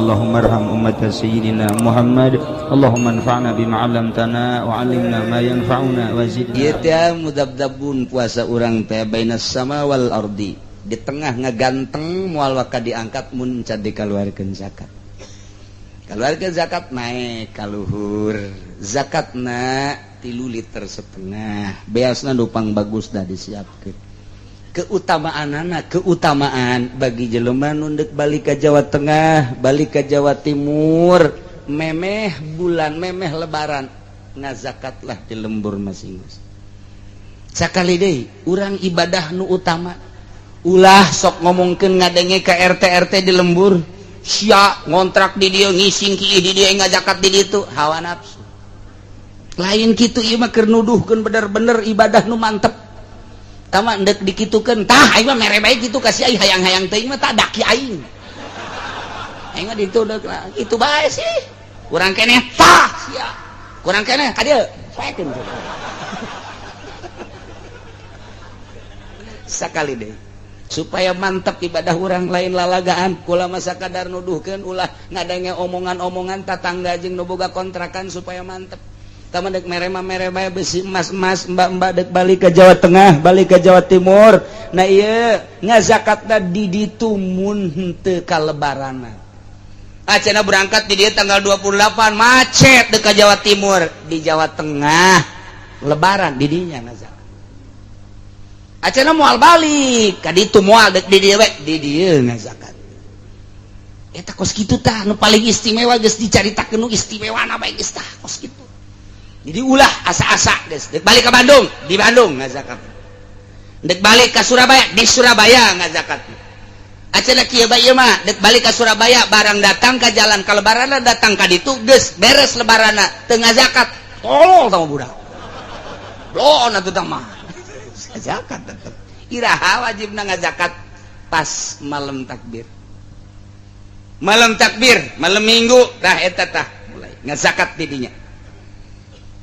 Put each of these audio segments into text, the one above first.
Allahumma arham ummat sayyidina Muhammad. Allahumma anfa'na bima 'allamtana wa 'allimna ma yanfa'una wa zidna. Ieu teh mudabdabun puasa urang teh bainas sama wal ardi, di tengah ngaganteng moal waka diangkat mun can dikaluarkeun zakat. Kaluarkeun zakat naik ka luhur. Zakatna 3,5 liter. Beasna nu pang bagus dah disiapkeun. Keutamaan anak, keutamaan bagi jelema nu ndek balik ke Jawa Tengah, balik ke Jawa Timur, memeh bulan, memeh Lebaran, ngazakatlah di lembur masing-masing. Sakali deui, urang ibadah nu utama ulah sok ngomongkeun ngadenge ke RT RT di lembur, sia ngontrak di dieu, ngising ki di dieu, ngazakat di ditu, hawa nafsu. Lain kitu, ieu mah keur nuduhkeun bener-bener ibadah nu mantep. Tama ndek dikitukeun tah, aing mah mere bae kitu ka si aing, hayang-hayang teuing mah tah daki aing. Aing mah ditu deuk itu bae sih. Kurang keneh tah sia. Kurang keneh ka dieu, poekeun. Sakali deui supaya mantap ibadah orang lain lalagaan, kula masa kadar nuduhkeun, ulah ngadenge omongan-omongan tatangga jeung nu boga kontrakan, supaya mantep. Tama dek mere mah mere bae, besi emas-emas, mbak-mbak dek balik ke Jawa Tengah, balik ke Jawa Timur. Nah, ieu ngazakatna di ditu mun henteu kalebaranna. Acana berangkat di dieu tanggal 28, macet dek ke Jawa Timur, di Jawa Tengah Lebaran di dinya ngazakat. Acana moal balik ka ditu, moal, dek di dieu we, di dieu ngazakat. Eta kos kitu tah nu paling istimewa, geus dicaritakeun nu istimewana bae geus tah kos kitu. Jadi ulah asa-asa, geus dek balik ke Bandung, di Bandung ngazakat. Dek balik ke Surabaya, di Surabaya ngazakat. Acana kieu bae ieu mah, dek balik ke Surabaya, barang datang ke jalan ka Lebaranna, datang ka ditu geus beres Lebaranna, teu ngazakat, tolol tah budak. Bloon atuh tah mah. Zakat tetep. Iraha wajibna ngazakat? Pas malam takbir. Malam takbir, malam Minggu tah eta tah mulai ngazakat di dinya.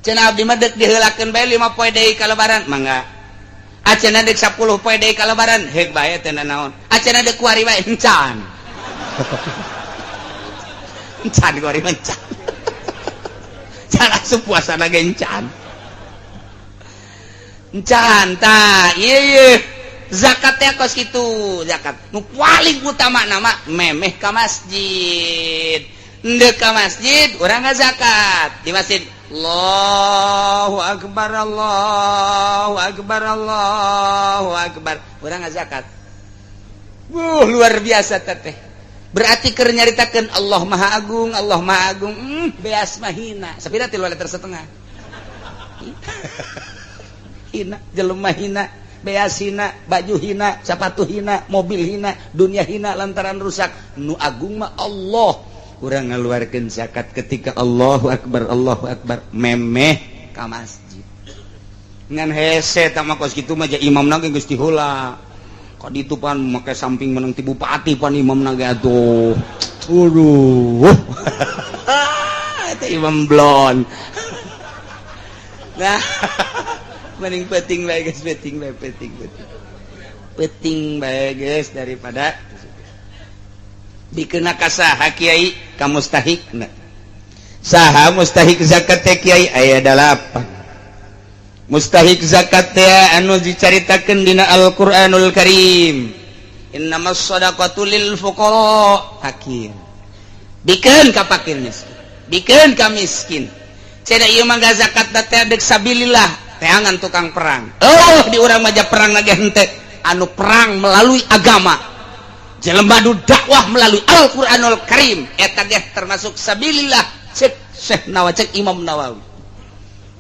Cenah abdi mah dek diheulakeun bae 5 poe deui ka Lebaran, mangga. Acenah dek 10 poe deui ka Lebaran, heuk bae teh naon. Acenah dek kuari bae, encan. Encan kuari mah encan. Can asup puasa ge encan. Encan tah, ieu ieu. Zakat teh kos kitu, zakat. Nu paling utama nama memeh ka masjid. Ndek ka masjid, urang ngazakat di masjid. Allahu akbar, Allahu akbar, Allahu akbar. Urang ngazakat. Wuh, luar biasa teteh. Berarti keur nyaritakeun Allah Maha Agung, Allah Maha Agung. Beas mah hina. Sapira 3,5 liter. Hina, jelema hina, beas hina, baju hina, sepatu hina, mobil hina, dunia hina lantaran rusak. Nu agung mah Allah. Urang ngaluarkeun zakat ketika Allahu akbar, Allahu akbar, memeh ka masjid. Ngan hese tah mah kos kitu mah, ja imamna ge geus diheula. Ka ditu pan make samping menang ti bupati pan imamna ge atuh. Waduh. Eta imam blon. Nah, mending penting bae geus, penting bae, penting penting. Penting bae geus daripada dikena ka saha, Kiai? Ka mustahik. Saha mustahik zakat teh, Kiai? Aya dalapan mustahik zakat teh anu dicaritakeun dina Al-Qur'anul Karim. Innamas shadaqatu lil fuqara, fakir. Bikeun ka fakir miskin, bikeun ka miskin. Cenah ieu mah zakat teh dek sabilillah, teangan tukang perang. Oh, di urang mah perang lagi henteu, anu perang melalui agama, jelema nu dakwah melalui Al-Qur'anul Karim, eta ge termasuk sabilillah, cek Syekh Nawawi, cek Imam Nawawi.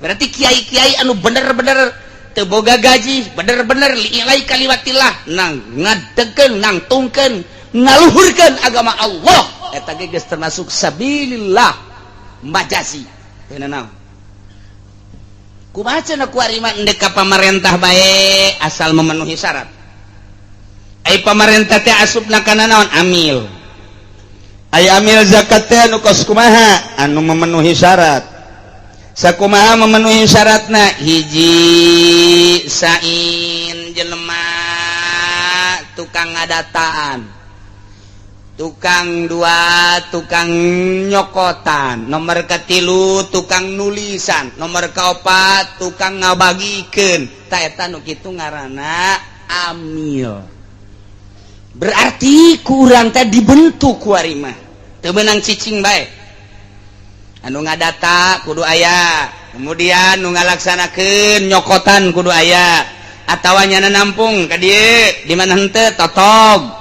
Berarti kiai-kiai anu bener-bener teu boga gaji, bener-bener li'ilai kalimatillah, nang ngadegkeun, nangtungkeun, ngaluhurkeun agama Allah, eta ge geus termasuk sabilillah majazi. Teu naon kumaha cenah kuari mah, endek ka pamarentah bae asal memenuhi syarat. Ai pamarentah teh asupna kana naon? Amil. Ai amil zakat teh anu kos kumaha? Anu memenuhi syarat. Sakumaha memenuhi syaratna? Hiji, sain jelema tukang ngadataan. Tukang dua tukang nyokotan, nomor katilu tukang nulisan, nomor kaopat tukang ngabagikeun. Ta eta nu kitu ngaranna amil. Berarti kurang teh dibentuk kuari mah. Teu meunang cicing bae. Anu ngadata kudu aya, kemudian nu ngalaksanakeun nyokotan kudu aya, atawa nyana nampung ka dieu di mana henteu totog.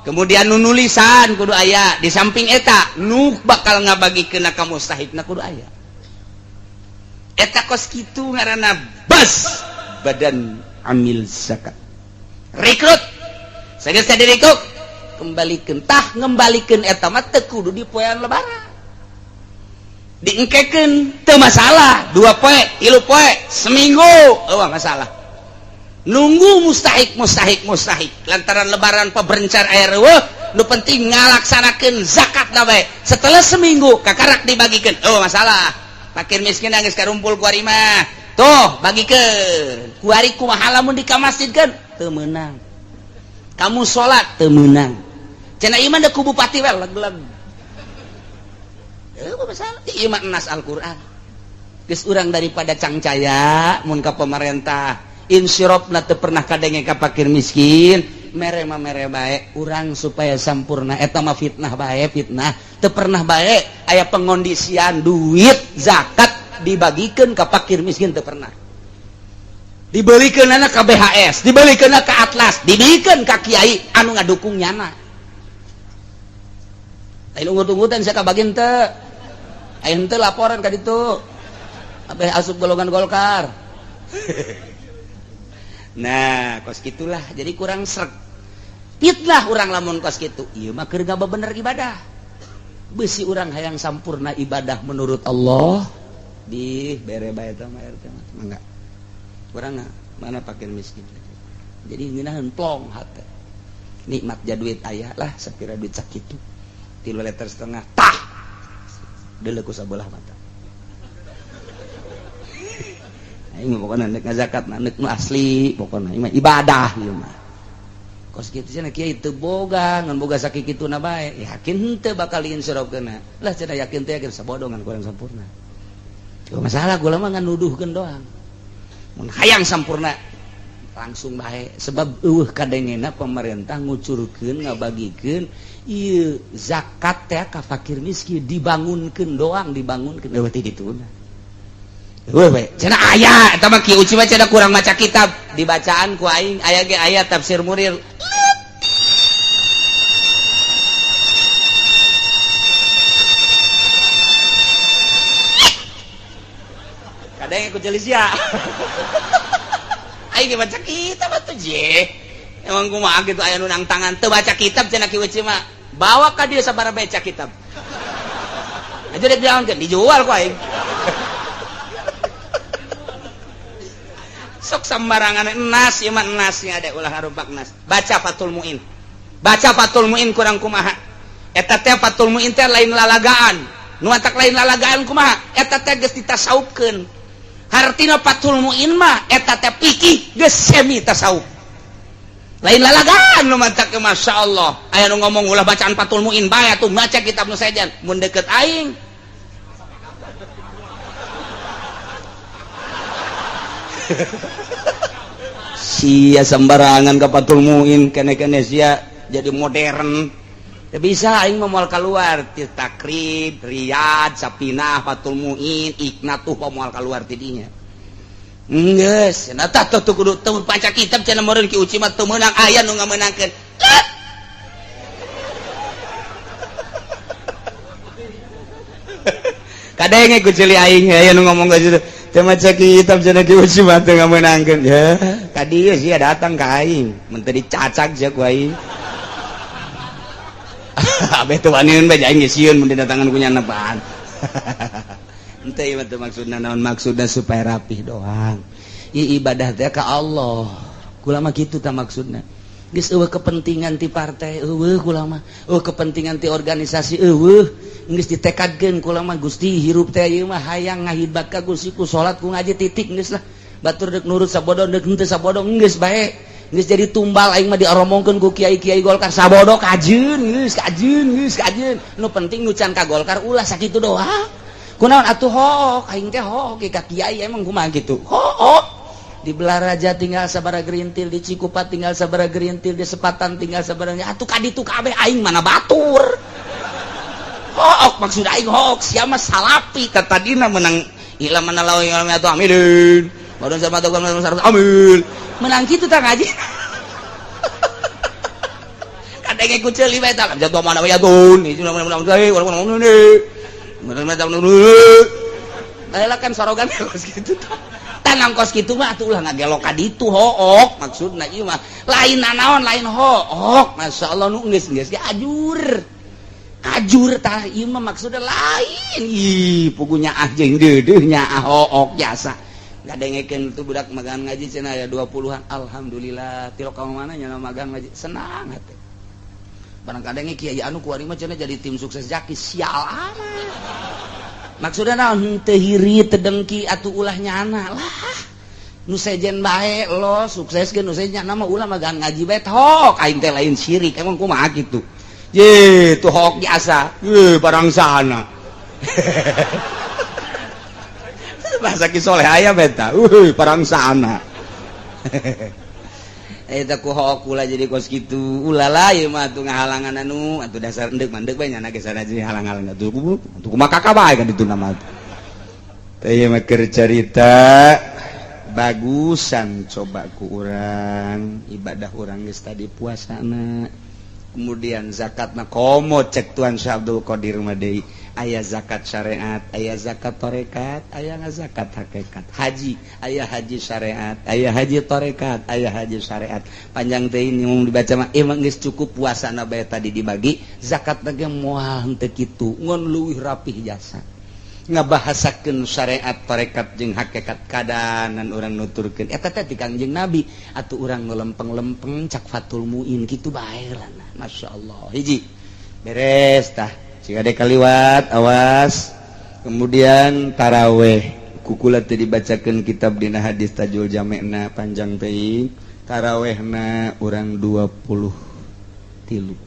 Kemudian nu nulisan kudu aya, di samping eta nu bakal ngabagikeun ka mustahikna kudu aya. Eta kos kitu ngaranna bas badan amil zakat. Rekrut. Sageus teh direkrut, kembalikeun tah ngembalikeun eta mah teu kudu di poean lebaran. Diengkekeun teu masalah, 2 poe, 3 poe, seminggu eueuh masalah. Nunggu mustahik mustahik mustahik lantaran lebaran peberencar air eueuh, nu penting ngalaksanakeun zakat na bae. Setelah seminggu kakarak dibagikeun, oh masalah. Fakir miskin geus karumpul kuari mah. Tuh bagikeun. Kuari kumaha lamun dikamasjidkeun? Teu meunang. Kamu salat teu meunang. Cenah ieu mah da ku bupati we leg-leg. Eueuh masalah. Ieu mah nas Al-Qur'an. Geus urang daripada cangcaya mun ka pemerintah insirofna teu pernah kadenge ka fakir miskin, mere mah mere bae urang supaya sampurna eta mah fitnah bae, fitnah teu pernah bae aya pengondisian duit zakat dibagikeun ka fakir miskin teu pernah. Dibelikeunana ka BHS, dibelikeunna ka Atlas, dibelikeun ka kiai anu ngadukung nyana. Lain ungut-ungutan sia kabagin teu. Aya henteu laporan ka ditu. Abeh asup golongan Golkar. Nah, kos gitulah jadi kurang sreg. Fitnah urang lamun kos kitu. Ieu mah keur bener ibadah. Besi urang hayang sampurna ibadah menurut Allah di bere bae eta mah RT mah mangga. Urang mana fakir miskin. Jadi ngeunaheun plong hate. Nikmat ja duit aya lah sapira duit sakitu. 3,5 liter tah. Deuleu ku sabelah mata. Aing mah pokona nek ngazakat nek nu asli pokona ieu mah ibadah ieu mah. Kos kitu cenah kiai teu boga ngan boga sakituna bae, yakin henteu bakal diinsyarofkeunna. Lah cenah yakin teh yakin sabodongan kurang sampurna. Cuma masalah gula mah ngan nuduhkeun doang. Mun hayang sampurna langsung bae sebab eueuh kadengena pemerintah ngucurkeun ngabagikeun ieu zakat teh ka fakir miskin dibangunkeun doang dibangunkeun eueuh teh dituna. Eueuh we cenah aya eta mah Ki Uci mah cenah kurang maca kitab dibacaan ku aing aya ge aya tafsir Munir. Kadang ku jelis ya. Aing ge baca kitab atuh je. Emang kumaha kitu aya nu nang tangan teu baca kitab cenah Ki Uci mah. Bawa ka dieu sabaraha baca kitab. Aja dek diaonkeun dijual ku aing. Sok sembarangan enas ieu mah enasnya ada ulah harupak nas. Baca Fathul Muin. Baca Fathul Muin kurang kumaha. Eta teh Fathul Muin teh lain lalagaan. Nu atak lain lalagaan kumaha? Eta teh geus ditasaupkeun. Hartina Fathul Muin mah eta teh fikih geus semi tasawuf. Lain lalagaan nu matak ke masyaallah. Aya nu ngomong ulah bacaan Fathul Muin bae atuh maca kitab nu sejen. Mun deket aing sia sembarangan ke Fathul Muin kene-kene sia jadi modern. Teu bisa aing mah moal keluar ti Takrib, Riyad, Sapinah, Fathul Muin, Iknatuh moal keluar ti dinya. Geus, cenah tah tuh kudu teu baca kitab cenah meureun Ki Uci mah teu meunang aya nu ngamenangkeun. Kadenge ku ceuli aing aya nu ngomong ka situ. Teu maca kitab cenah Ki Uci mah teu ngamenangkeun. Ya, ka dieu sia datang ka aing, mun teu dicacag sia ku aing. Abeh teu waniun bae aing geus sieun mun didatangan ku nyanepaan. Henteu ieu mah teu maksudna naon, maksudna supaya rapih doang. Ieu ibadah teh ka Allah. Kula mah kitu tah maksudna. Geus eueuh kepentingan ti partai eueuh kula mah, eueuh kepentingan ti organisasi eueuh. Geus ditekadkeun kula mah Gusti hirup teh ieu mah hayang ngahidmat ka Gusti ku salat ku ngaji titik geus lah. Batur deuk nurut sabodo deuk henteu sabodo geus bae. Geus jadi tumbal aing mah dioromongkeun ku kiai-kiai Golkar sabodo kajeun geus kajeun geus kajeun. Nu penting nu can ka Golkar ulah sakitu doang. Kunaon atuh hook aing teh hook ka kiai emang kumaha kitu. Hook. Di Balaraja tinggal sabara gerintil, di Cikupa tinggal sabara gerintil, di Sepatan tinggal sabara atuh ka ditu kabeh aing mana batur. Hook maksud aing hook sia mah salapi tadina menang ila mana lawan atuh amilin. Baru sama tuh amin. Menang kitu tah ngaji. Kadenge ku ceuli bae tah jatuh mana ya tun. Bae kan sorogan kos kitu tah. Tanang kos kitu mah atuh ulah ngagelok ka ditu hook maksudna ieu mah. Lain nanaon lain hook. Masyaallah nu geus geus ge ajur. Ajur tah ieu mah maksudna lain. Ih pugunya ah jeung deudeuh nya hook jasa. Ngadengekeun tuh budak magang ngaji cenah aya 20-an. Alhamdulillah ti ka mana nya magang ngaji senang hati. Barang kadenge kiai anu kuari mah cenah jadi tim sukses Jaki sial amat. Maksudna naon henteu hiri teu dengki atuh ulah nyana lah. Nu sejen bae lo sukseskeun nu sejen mah ulah magang ngaji bae tok aing teh lain syirik emang kumaha kitu. Ye tuh hook jasa. Ye barang sana. Bahasa Ki Soleh aya beta. Uhuy parang sana. Eta ku hook ulah jadi kos kitu. Ulah lah ieu mah atuh ngahalangan anu atuh dasar endek mandek bae nyana ge sana jadi halang-halang atuh atuh kumaha kakak bae kan ditu nama. Teh ieu mah keur carita bagusan coba ku urang ibadah urang geus tadi puasana. Kemudian zakatna komo cek Tuan Syekh Abdul Qadir mah deui. Aya zakat syariat, aya zakat tarekat, aya zakat hakikat. Haji, aya haji syariat, aya haji tarekat, aya haji syariat. Panjang teh ini mau dibaca mah emang geus cukup puasana bae tadi dibagi, zakat ge moal henteu kitu, ngon leuwih rapih jasa. Ngabahasakeun syariat, tarekat jeung hakikat kadanan urang nuturkeun. Eta teh ti Kangjeng Nabi, atuh urang ngelempeng-lempeng cak Fathul Muin kitu bae lah. Masyaallah. Hiji. Beres tah. Jika ada kaliwat awas. Kemudian taraweh kukula teu dibacakeun kitab dina hadis Tajul Jamena panjang teuing. Tarawehna urang 20 tilu.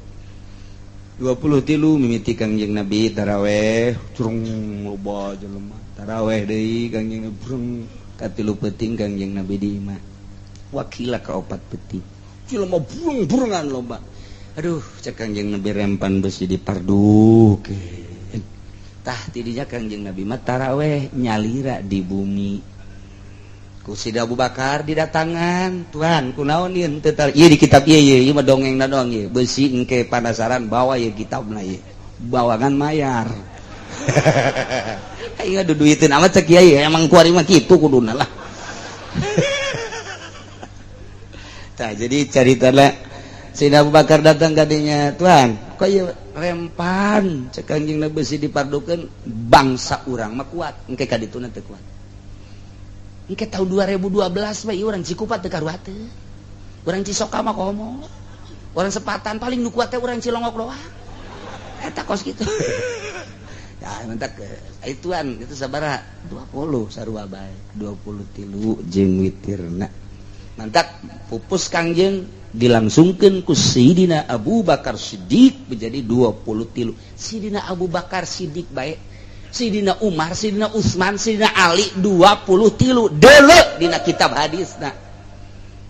20 tilu mimiti Kangjeng Nabi taraweh curung loba jelema. Taraweh deui Kangjeng Nabi brung katilu peuting Kangjeng Nabi di imah. Wakila ka opat peuting. Jelema burung-burungan loba. Aduh, cek Kangjeng Nabi rempan besi dipardukeun. Tah tidinya Kangjeng Nabi mah taraweh nyalira di bumi. Ku Sida Abu Bakar didatangan, "Tuhan, kunaon ieu teu tar ieu di kitab ieu ieu ieu mah dongengna doang ieu. Besi engke panasaran bawa ieu kitabna ieu. Bawangan mayar." Aing duduiteun amat cek kiai, emang kuari mah kitu kuduna lah. Tah jadi caritana Sayyidina Abu Bakar datang kadinya, "Tuhan, kok ieu rempan cek Kangjeng Nabi besi dipardukeun bangsa urang mah kuat, engke ka dituna teu kuat." Engke tahun 2012 mah ieu urang Cikupa teu karuateun. Urang Cisoka mah komo. Urang Sepatan paling nu kuat teh urang Cilongok doang. Eta kos kitu. Ya mentak ituan itu sabaraha 20 sarua bae, 23 jeung witirna. Mantak pupus Kangjeng dilangsungkan ku Sayyidina Abu Bakar Siddiq menjadi 23. Sayyidina Abu Bakar Siddiq baik, Sayyidina Umar, Sayyidina Utsman, Sayyidina Ali 23 deuleu dina kitab hadisna.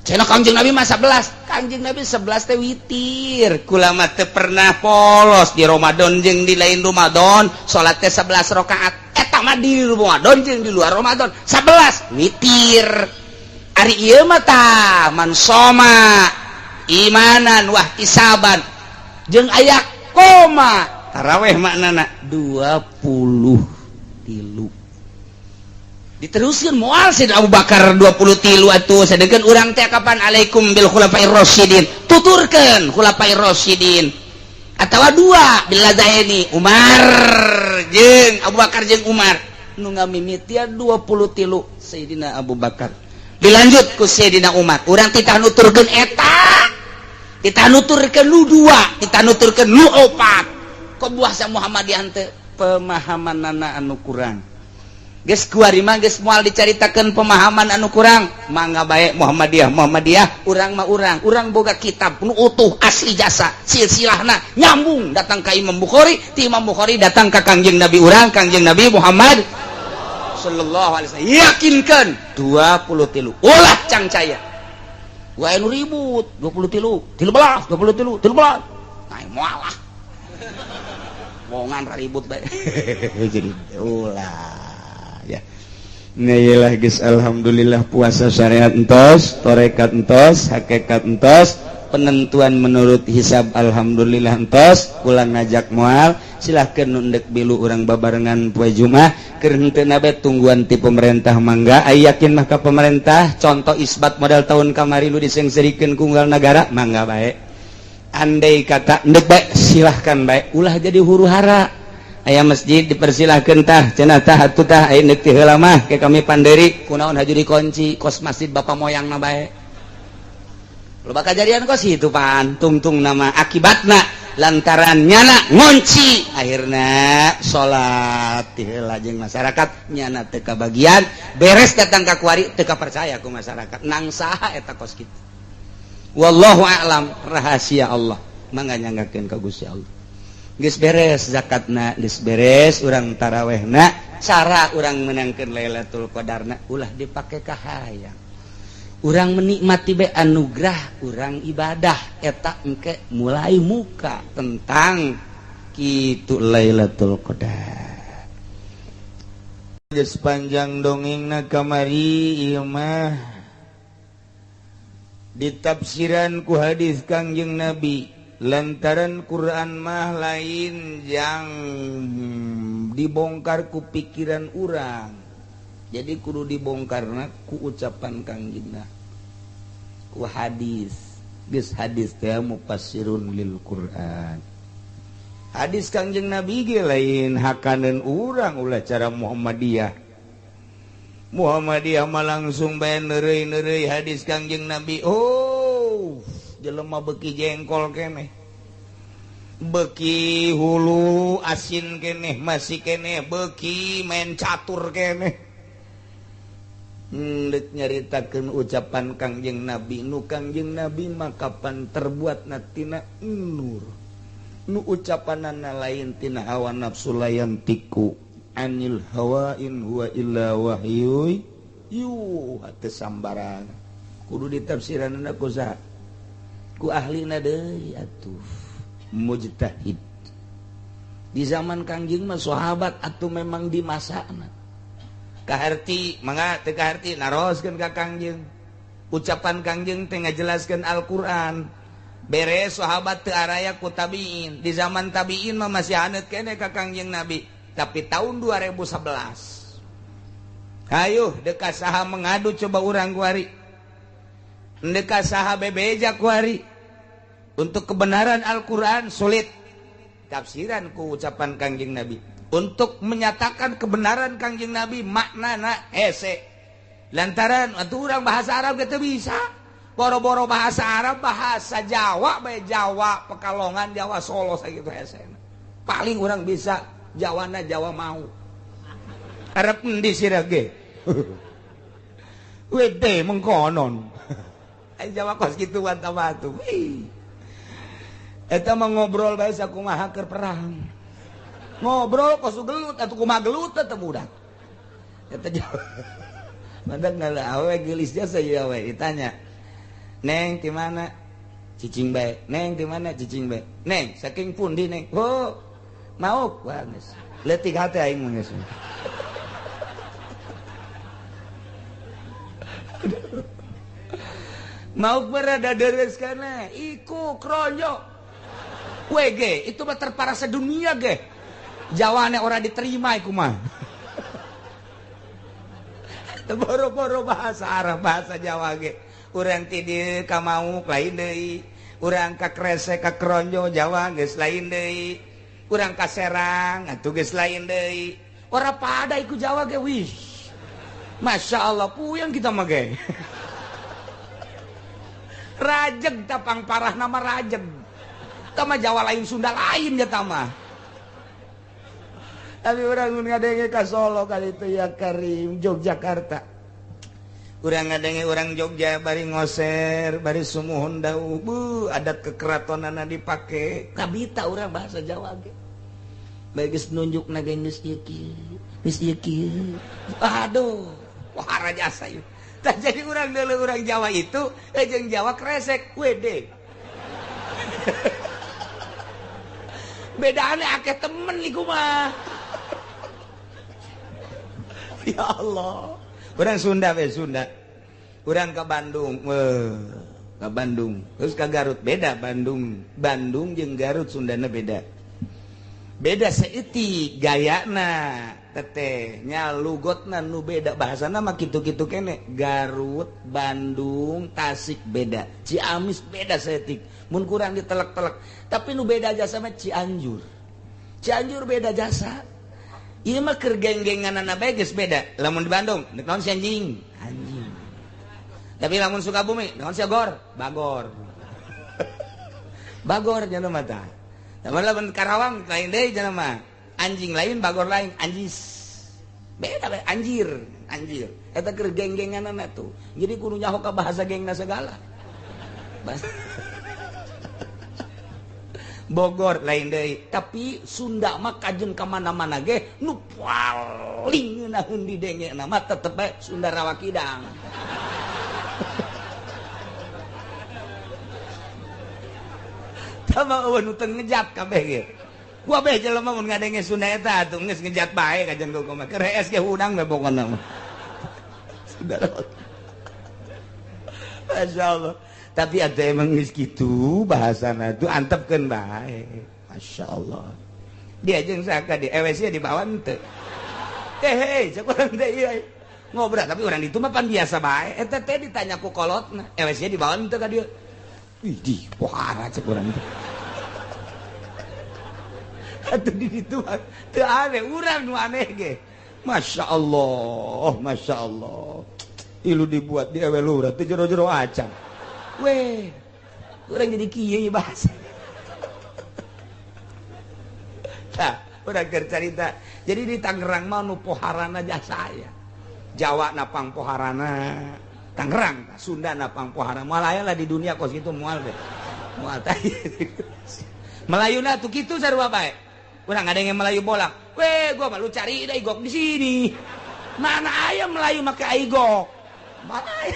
Cenah Kangjeng Nabi mah 11. Kangjeng Nabi 11 teh witir. Kula mah teu pernah polos di Ramadan jeung di lain Ramadan, salat teh 11 rakaat. Eta mah di Ramadan jeung di luar Ramadan 11 witir. Ari ieu mah tah man soma imanan wahtisaban jeung aya koma taraweh maknana 23 diteruskeun moal Sayyidina Abu Bakar 23 atuh sedengkeun urang teh kapan alaikum bil khulafair rasyidin tuturkeun khulafair rasyidin atawa dua billazaini Umar jeung Abu Bakar jeung Umar nu ngamimitian 23 Sayyidina Abu Bakar dilanjut ku Sayyidina Umar. Urang titah nuturkeun eta, titah nuturkeun nu dua, titah nuturkeun nu opat. Kok buah sa Muhammadiyah teh pemahamanana anu kurang. Geus kuari mah geus moal dicaritakeun pemahaman anu kurang. Mangga bae Muhammadiyah Muhammadiyah, urang mah urang. Urang boga kitab nu utuh asli jasa silsilahna nyambung datang ka Imam Bukhari, ti Imam Bukhari datang ka Kangjeng Nabi urang, Kangjeng Nabi Muhammad sallallahu alaihi wasallam. Yakinkan 23 ulah cangcaya. Wae nu ribut 23, 13, 23, 13. Nah, moal lah. Wongan ribut bae. Jadi ulah ya. Nah, iyalah geus alhamdulillah puasa syariat entos, torekat entos, hakikat entos, penentuan menurut hisab alhamdulillah entos, pulang ngajak moal, silahkan nu ndek milu urang babarengan poe Jumat, keur henteu bae tungguan ti pemerintah mangga, aya yakin mah ka pemerintah, contoh isbat model tahun kamari nu disengserikeun ku unggal negara, mangga bae. Andai kata ndek bae silahkan bae, ulah jadi huru hara. Aya masjid dipersilahkan tah cenah tah atuh tah aya deuk ti heula mah ke kami panderi kunaon haju dikunci kos masjid bapak moyang na bae. Loba kajadian kos itu pan tungtung nama akibatna lantaran nyana ngunci akhirna salat ti heula jeung masyarakat nyana teu kabagian beres datang ka kuari teu percaya ku masyarakat nang saha eta kos kitu. Wallahu a'lam, rahasia Allah mangga nyanggakeun ka Gusti Allah. Geus beres zakatna, geus beres urang tarawehna, cara urang menangkeun Lailatul Qadarna ulah dipake kahayang. Urang menikmati be anugerah urang ibadah eta engke mulai muka tentang kitu Lailatul Qadar. Geus panjang dongengna kamari ieu mah ditafsiran ku hadis Kangjeng Nabi. Lantaran Quran mah lain yang dibongkar ku pikiran urang, jadi kudu dibongkarna ku ucapan Kangjengna, ku hadis. Geus hadis teh mufassirun lil Quran. Hadis Kangjeng Nabi ge lain hakaneun urang, ulah cara Muhammadiyah. Muhammadiyah mah langsung bae neureuy-neureuy hadis Kangjeng Nabi. Oh, jelema beki jengkol keneh, beki hulu asin keneh, masih keneh beki main catur keneh. Ndek nyaritakeun ucapan Kangjeng Nabi, nu Kangjeng Nabi mah kapan terbuatna tina nur, nu ucapanana lain tina hawa nafsu, layantiku anil hawa in huwa illa wahyu yuha, teu sambarangan kudu ditafsiranna ku saha, ku ahlina deui atuh mujtahid. Di zaman Kangjeng mah sahabat atuh memang di masana kaharti, mangga teu kaharti naroskeun ka Kangjeng, ucapan Kangjeng teh ngajelaskeun Al-Qur'an. Beres sahabat teu araya ku tabiin. Di zaman tabiin mah masih haneut keneh ka Kangjeng Nabi. Tapi tahun 2011 hayu deka saha mengadu coba urang kuari, deka saha bebeja kuari untuk kebenaran Al-Quran sulit tafsiran ku ucapan Kangjeng Nabi. Untuk menyatakan kebenaran Kangjeng Nabi maknana hese, lantaran atuh urang bahasa Arab ge teu bisa, boro-boro bahasa Arab, bahasa Jawa bae, Jawa Pekalongan, Jawa Solo sakitu hese. Paling urang bisa Jawana Jawa mau Arab endi sira ge wede mengkonon. Ai Jawa kos kitu tambah atuh. Eta mah ngobrol bae sakumaha keur perang. Ngobrol kos gelut atuh kumaha gelut teh budak. Eta Jawa. Mandak ngala awe geulis jasa ieu awe ditanya. Neng di mana? Cicing bae. Neng di mana? Cicing bae. Neng saking pundi neng? Oh, mauk wah geus. Leutik hate aing mah geus. Mauk berada deres kana iku kronyo. WG itu mah terparah sedunia ge. Jawane ora diterima iku mah. Boro-boro bahasa Arab, bahasa Jawa ge. Urang ti dieu ka Mauk lain deui. Urang ka Kresek ka Kronjo Jawa geus lain deui. Urang ka Serang atuh geus lain deui. Ora pada iku Jawa ge wih. Masya Allah puyeng kita mah ge. Rajeg tapang parah nama rajeg. Tama Jawa lain Sunda lain ya tama. Tapi urang mun ngadenge ka Solo kali itu ya Karim Yogyakarta. Urang ngadenge urang Jogja bari ngoser, bari sumuhun dauh, bu adat kekeratonana dipake. Kabita urang bahasa Jawa ge. Bae geus nunjuk na ge geus ieu kieu, geus ieu kieu. Aduh, wah jasa ieu. Tah jadi urang deuleu urang Jawa itu jeung Jawa kresek WD. Bedane akeh temen iku mah. Ya Allah. Urang Sunda we Sunda. Urang ke Bandung, ke Bandung. Terus ke Garut beda Bandung. Bandung jeung Garut Sundana beda. Beda saeutik gayana teteh nya lugotna nu beda bahasana mah kitu-kitu kene. Garut, Bandung, Tasik beda. Ciamis beda saeutik. Mun kurang ditelek-telek. Tapi nu beda jasa mah Cianjur. Cianjur beda jasa. Ieu mah keur geng-genganana bae geus beda. Lamun di Bandung, deuk naon si anjing? Anjing. Tapi lamun Sukabumi, naon si agor? Bagor. Bagor nya mah tah. Lamun lamun Karawang lain deui nya mah. Anjing lain, bagor lain, anjis. Beda bae anjir, anjir. Eta keur geng-genganana tuh. Jadi kudu nyaho ka bahasa gengna segala. Bogor lain deui, tapi Sunda mah kajen ka mana-mana ge nu paling ngeunaheun didenge mah tetep bae Sunda Rawa Kidang. Tama eueuh nu teu ngejat kabeh ge. Kabeh jelema mun ngadenge Sunda eta atuh geus ngejat bae kajen ku mah. Keur hees ge hudang we pokona mah. Sunda Rawa. Masyaallah. Tapi ada emang geus kitu bahasana tuh antepkeun bae. Masya Allah. Dia jeung saka di EWC dibawa henteu. Teh hei, cek urang teh ieu. Ngobrol tapi urang ditu mah pan biasa bae. Eta teh ditanya ku kolotna, EWC dibawa henteu ka dieu. Ih, di pohara cek urang teh. Atuh di ditu teu aneh, urang nu aneh ge. Masya Allah, Masya Allah. Ilu dibuat di ewe lurah teh jero-jero acan. Weh, orang jadi kieu bahasa. Tah, urang keur carita. Jadi di Tangerang mah nu poharana jasa aya. Jawa napang poharana, Tangerang, Sunda napang poharana. Moal aya lah di dunia kos kitu moal deh. Moal tah. Melayuna tuh kitu sarua bae. Urang ngadenge Melayu bolak. Weh, gua mah lu cari da igok di sini. Mana aya Melayu make aigok? Mana aya?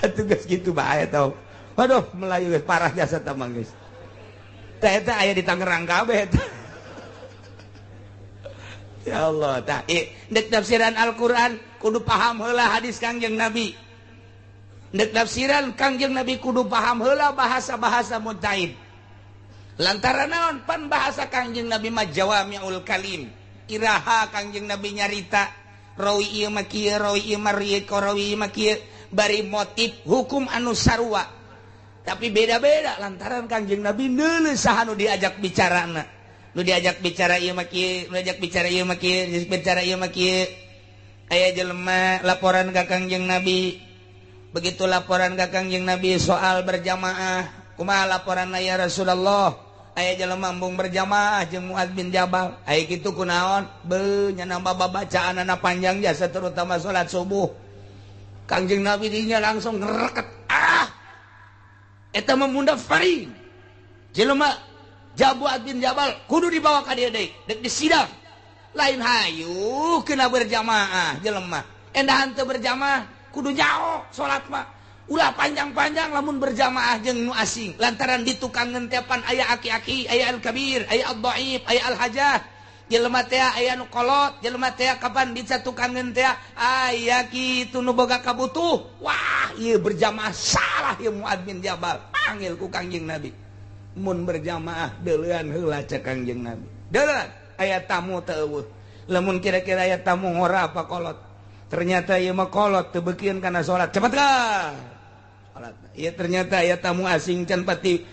Tugas gitu bahaya tau. Waduh, Melayu geus parah jasa tamang geus. Tah eta aya di Tangerang kabeh eta. Ya Allah, tah ndek tafsiran Al-Qur'an kudu paham heula hadis Kangjeng Nabi. Ndek tafsiran Kangjeng Nabi kudu paham heula bahasa-bahasa mutaib. Lantaran naon pan bahasa Kangjeng Nabi mah jawami'ul kalim. Iraha Kangjeng Nabi nyarita rawi ieu mah kieu, rawi ieu mah rieu, rawi ieu mah kieu. Bari motif hukum anu sarua tapi beda-beda lantaran Kangjeng Nabi neuleuh saha nu diajak bicarana. Nu diajak bicara ieu mah kieu, nu diajak bicara ieu mah kieu, bicara ieu mah kieu. Aya jelema laporan ka Kangjeng Nabi. Begitu laporan ka Kangjeng Nabi soal berjamaah, kumaha laporanna ya Rasulullah? Aya jelema embung berjamaah jeung Muadz bin Jabal. Aya kitu kunaon? Beuh nya nambah babacaanana panjang jasa terutama salat subuh. Kangjeng Nabi dinya langsung ngereket. Ah, eta mah mundafarin. Jelema Muadz bin Jabal kudu dibawa ka dieu deui, deuk disidang. Lain hayu kena berjamaah jelema. Endahan teu berjamaah kudu nyaho salat mah. Ulah panjang-panjang lamun berjamaah jeung nu asing. Lantaran di tukang ngentepan aya aki-aki, aya al-kabir, aya al-dhaif, aya al-hajah. Jelema teh aya nu kolot, jelema teh kapan bisa tukangeun teh aya kitu nu boga kabutuh. Wah, ieu berjamaah salah ieu Muadz bin Jabal. Panggil ku Kangjeng Nabi. Mun berjamaah deuleuan heula cek Kangjeng Nabi. Deuleuan aya tamu teu eueuh. Lamun kira-kira aya tamu ngora apa kolot. Ternyata ieu mah kolot teu beukieun kana salat. Cepet ka. Salat. Ieu ternyata aya tamu asing can pati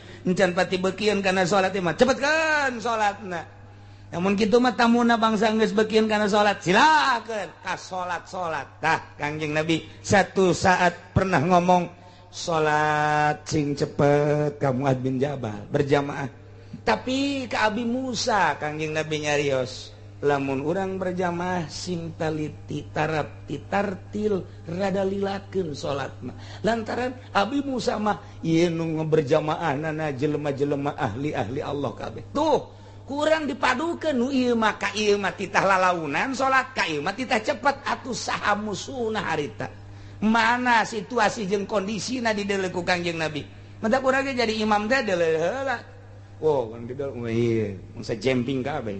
beukieun kana salat ieu mah. Cepet kan salatna. Namun kitu mah tamuna bangsa geus beukieun kana salat, silakeun ka salat-salat. Tah Kangjeng Nabi satu saat pernah ngomong salat sing cepet ka Muadz bin Jabal berjamaah. Tapi ka Abi Musa Kangjeng Nabi nyarios, lamun urang berjamaah sing taliti tarap titartil rada lilakeun salat mah. Lantaran Abi Musa mah ieu nu berjamaah jelema-jelema ahli-ahli Allah kabeh. Tuh, kurang dipadukeun nu ieu mah ka ieu mah titah lalaunan salat, ka ieu mah titah cepet atuh saha musuhna harita. Mana situasi jeung kondisina dideuleu ku Kangjeng Nabi. Mendak urang ge jadi imam teh deuleu heula. Wow, kan gitu, iya, masa jumping kabeh.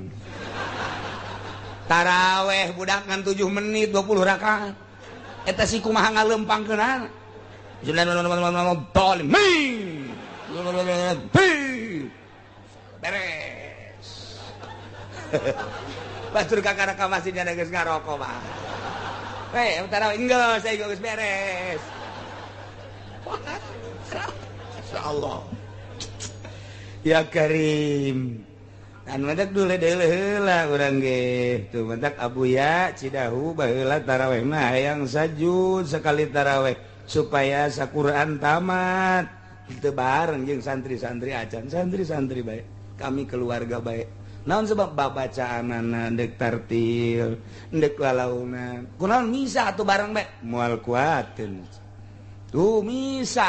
Taraweh budak ngan 7 menit 20 rakaat. Eta si kumaha ngalempangkeunana. Beres. Batur kakara ka masjid nya geus ngarokok mah. Hei, taraweh enggeus, saya geus beres. Insyaallah. Ya Karim. Dan mendak dule deuleu heula urang ge. Tuh mendak Abuya Cidahu baheula taraweh mah hayang sajud sekali taraweh supaya saquran tamat. Teu bareng jeung santri-santri acan, santri-santri bae. Kami keluarga bae. Naon sebab babacaanana deuk tartil, deuk lalaunan. Kunaon misa atuh bareng bae? Moal kuateun. Tuh misa.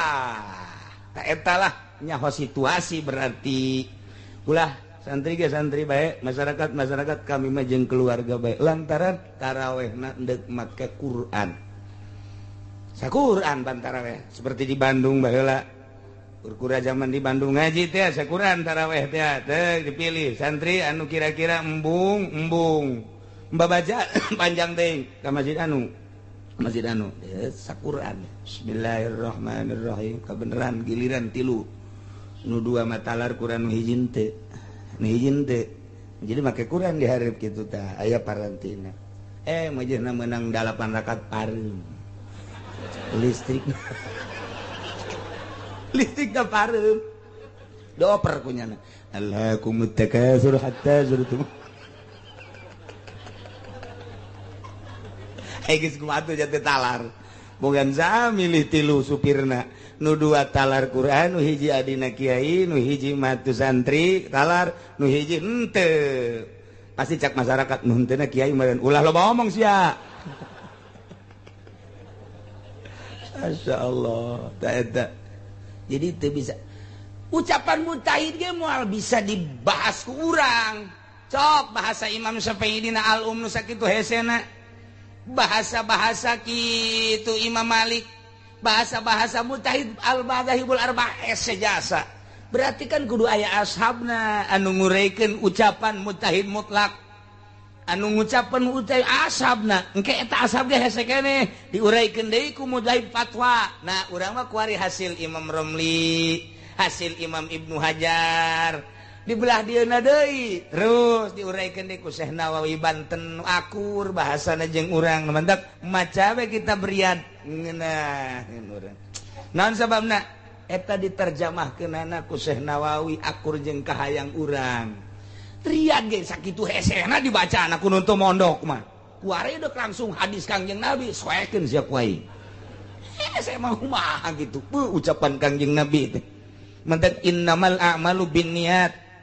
Ta eta lah nyaho situasi berarti ulah santri ge santri bae, masyarakat masyarakat kami mah jeung keluarga bae lantaran tarawehna deuk make Quran. Saquran pan taraweh seperti di Bandung baheula. Urkura zaman di Bandung ngaji teh saquran taraweh teh teh dipilih santri anu kira-kira embung embung. Babaca panjang teh ka masjid anu. Masjid anu saquran. Bismillahirrahmanirrahim. Kabeneran giliran tilu. Nu dua matalar Quran nu hiji teu. Nu hiji teu. Jadi make Quran dihareup kitu tah aya parantina. Majehna meunang 8 rakaat pareum. Listrik. Listrik da pareum. Dioper kunyana. Alhaakumut takatsur hatta zurtum. Geus kumaha atuh jatuh talar. Bogan sa milih tilu supirna. Nu dua talar Quran, nu hiji adina kiai, nu hiji matu santri talar, nu hiji henteu. Pasti cak masyarakat nu henteuna kiai meureun ulah loba omong sia. Masyaallah, ta eta. Jadi teu bisa ucapan mujtahid ge moal bisa dibahas ku urang. Cok bahasa Imam Syafi'i dina al-Um nu sakitu hesena. Bahasa-bahasa kitu Imam Malik, bahasa-bahasa mujtahid al-madzahibul arba'ah hese jasa. Berarti kan kudu aya ashabna anu ngureikeun ucapan mujtahid mutlak. Anu ngucapan mujtahid ashabna, engke eta ashab ge hese keneh diuraikeun deui ku mujtahid fatwa. Nah, urang mah kuari hasil Imam Romli, hasil Imam Ibnu Hajar. Dibelah dieuna deui terus diuraikeun deui ku Syekh Nawawi Banten akur bahasana jeung urang mantak maca we kita berian ngeunah urang. Naon sababna eta diterjemahkeunana ku Syekh Nawawi akur jeung kahayang urang. Riyad ge sakitu hesena dibacana ku nu teu mondok mah. Kuari deuk langsung hadis Kangjeng Nabi soekeun sia ku aing. Hese mah kumaha kitu ucapan Kangjeng Nabi teh. Mantak innamal a'malu binniyat.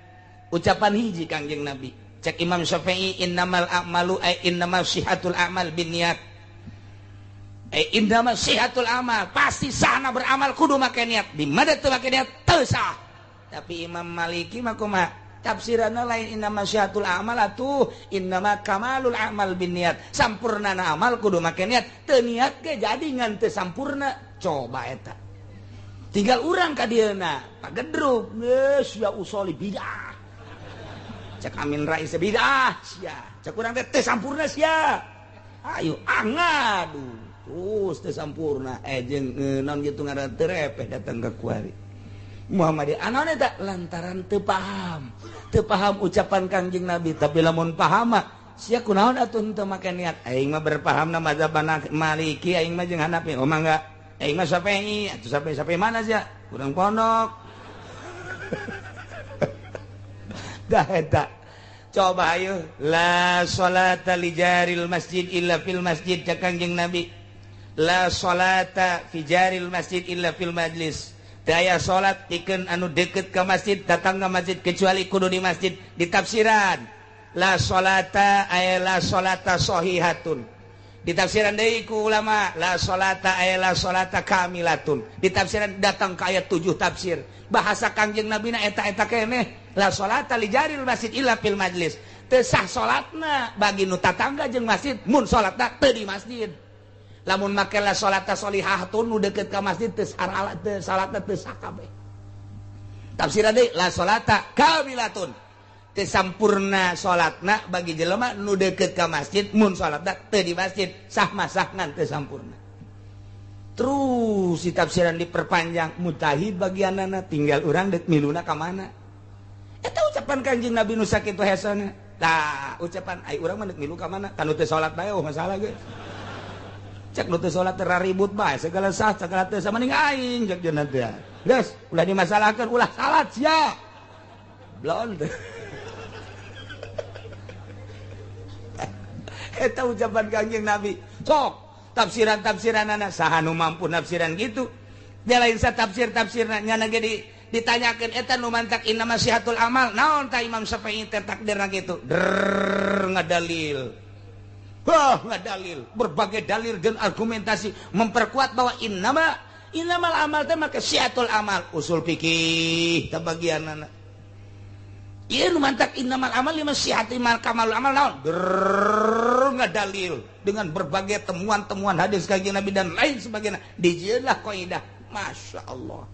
Ucapan hiji Kangjeng Nabi. Cek Imam Syafi'i innamal a'malu ay innamal sihatul a'mal binniyat. Ay innamal sihatul amal, pasti sahna beramal kudu make niat. Di mana teu make niat teu sah. Tapi Imam Maliki mah kumaha? Tafsiranna lain innamal sihatul amal atuh innama kamalul a'mal binniyat. Sampurnana amal kudu make niat. Teu niat ge jadi ngan teu sampurna. Coba eta. Tinggal urang ka dieuna, pagedruk geus ya usoli bidah. Cek Amin Rais bidah sia. Cek urang teh teu sampurna sia. Ayo angadu. Terus teu sampurna jeung naon kitu ngaran teu repeh datang ka kuari. Muhammadiyah anaon eta lantaran teu paham. Teu paham ucapan Kangjeng Nabi, tapi lamun paham mah sia kunaon atuh henteu make niat. Aing mah berpahamna mazhab Maliki, aing mah jeung Hanafi. Oh mangga. Aing mah Syafi'i, atuh Syafi'i mana sia? Urang pondok. Dah eta. Coba ayo la salata li jaril masjid illa fil masjid cek Kangjeng Nabi. La salata fi jaril masjid illa fil majlis. Daya salat pikeun anu deket ka masjid datang ka masjid kecuali kudu di masjid ditafsiran la salata ay la salata sahihatun ditafsiran deui ku ulama la salata ay la salata kamilatun ditafsiran datang ka ayat 7 tafsir bahasa Kangjeng Nabi na eta-eta keneh la salata li jaril masjid illa fil majlis teu sah salatna bagi nu tatangga jeung masjid mun salatna teu di masjid lamun make la salata sholihatun nu deket ka masjid teu teu salatna teu sah kabeh tafsiran deui la salata kamilatun teu sampurna salatna bagi jelema nu deket ka masjid mun salatna teu di masjid sah masah ngan teu sampurna terus si tafsiran diperpanjang mujtahid bagianana tinggal urang deuk miluna ka mana eta ucapan Kanjeng Nabi nu sakitu hesona tah ucapan ai urang mah deuk milu ka mana kan teu salat bae oh masalah ge cek nu teu salat teh ribut bae segala sah segala teu sama ning aing cek jeung teh geus ulah dimasalahkeun ulah salat sia blon teh eta ucapan Kangjeng Nabi sok tafsiran-tafsiranana saha nu mampu nafsiran gitu dia lain sa tafsir-tafsirna nyana ge ditanyakeun eta nu mantak inna masihatul amal naon ta Imam Syafi'i teh takdirna kitu der ngadalil. Wah, nggak dalil, berbagai dalil dan argumentasi memperkuat bahwa innamal amal teh maka syiatul amal usul fikih teh bagianana. Ieu nu mantak innamal amal lima syiatul amal kamalul amal naon? Nggak dalil dengan berbagai temuan-temuan hadis Kanjeng Nabi dan lain sebagainya. Dijieunlah kaidah. Masya Allah.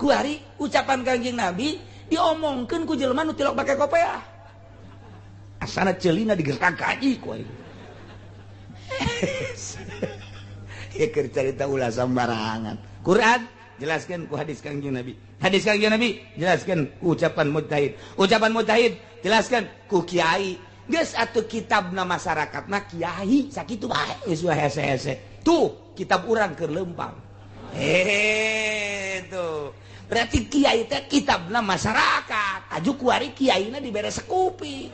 Kuari ucapan Kanjeng Nabi diomongkeun ku jelema nu tilok pake kopeah. Asana ceulina digertak gaji ku aing. Ya keur carita ulah sambarangan. Quran jelaskan ku hadis Kangjeng Nabi. Hadis Kangjeng Nabi jelaskan ku ucapan mujtahid. Ucapan mujtahid jelaskan ku kiai. Geus atuh kitabna masyarakatna kiai sakitu bae geus hese-hese. Tuh kitab urang keur leumpang. Tuh. Berarti kiai teh kitabna masyarakat. Aju kuari kiaina dibere sekupi.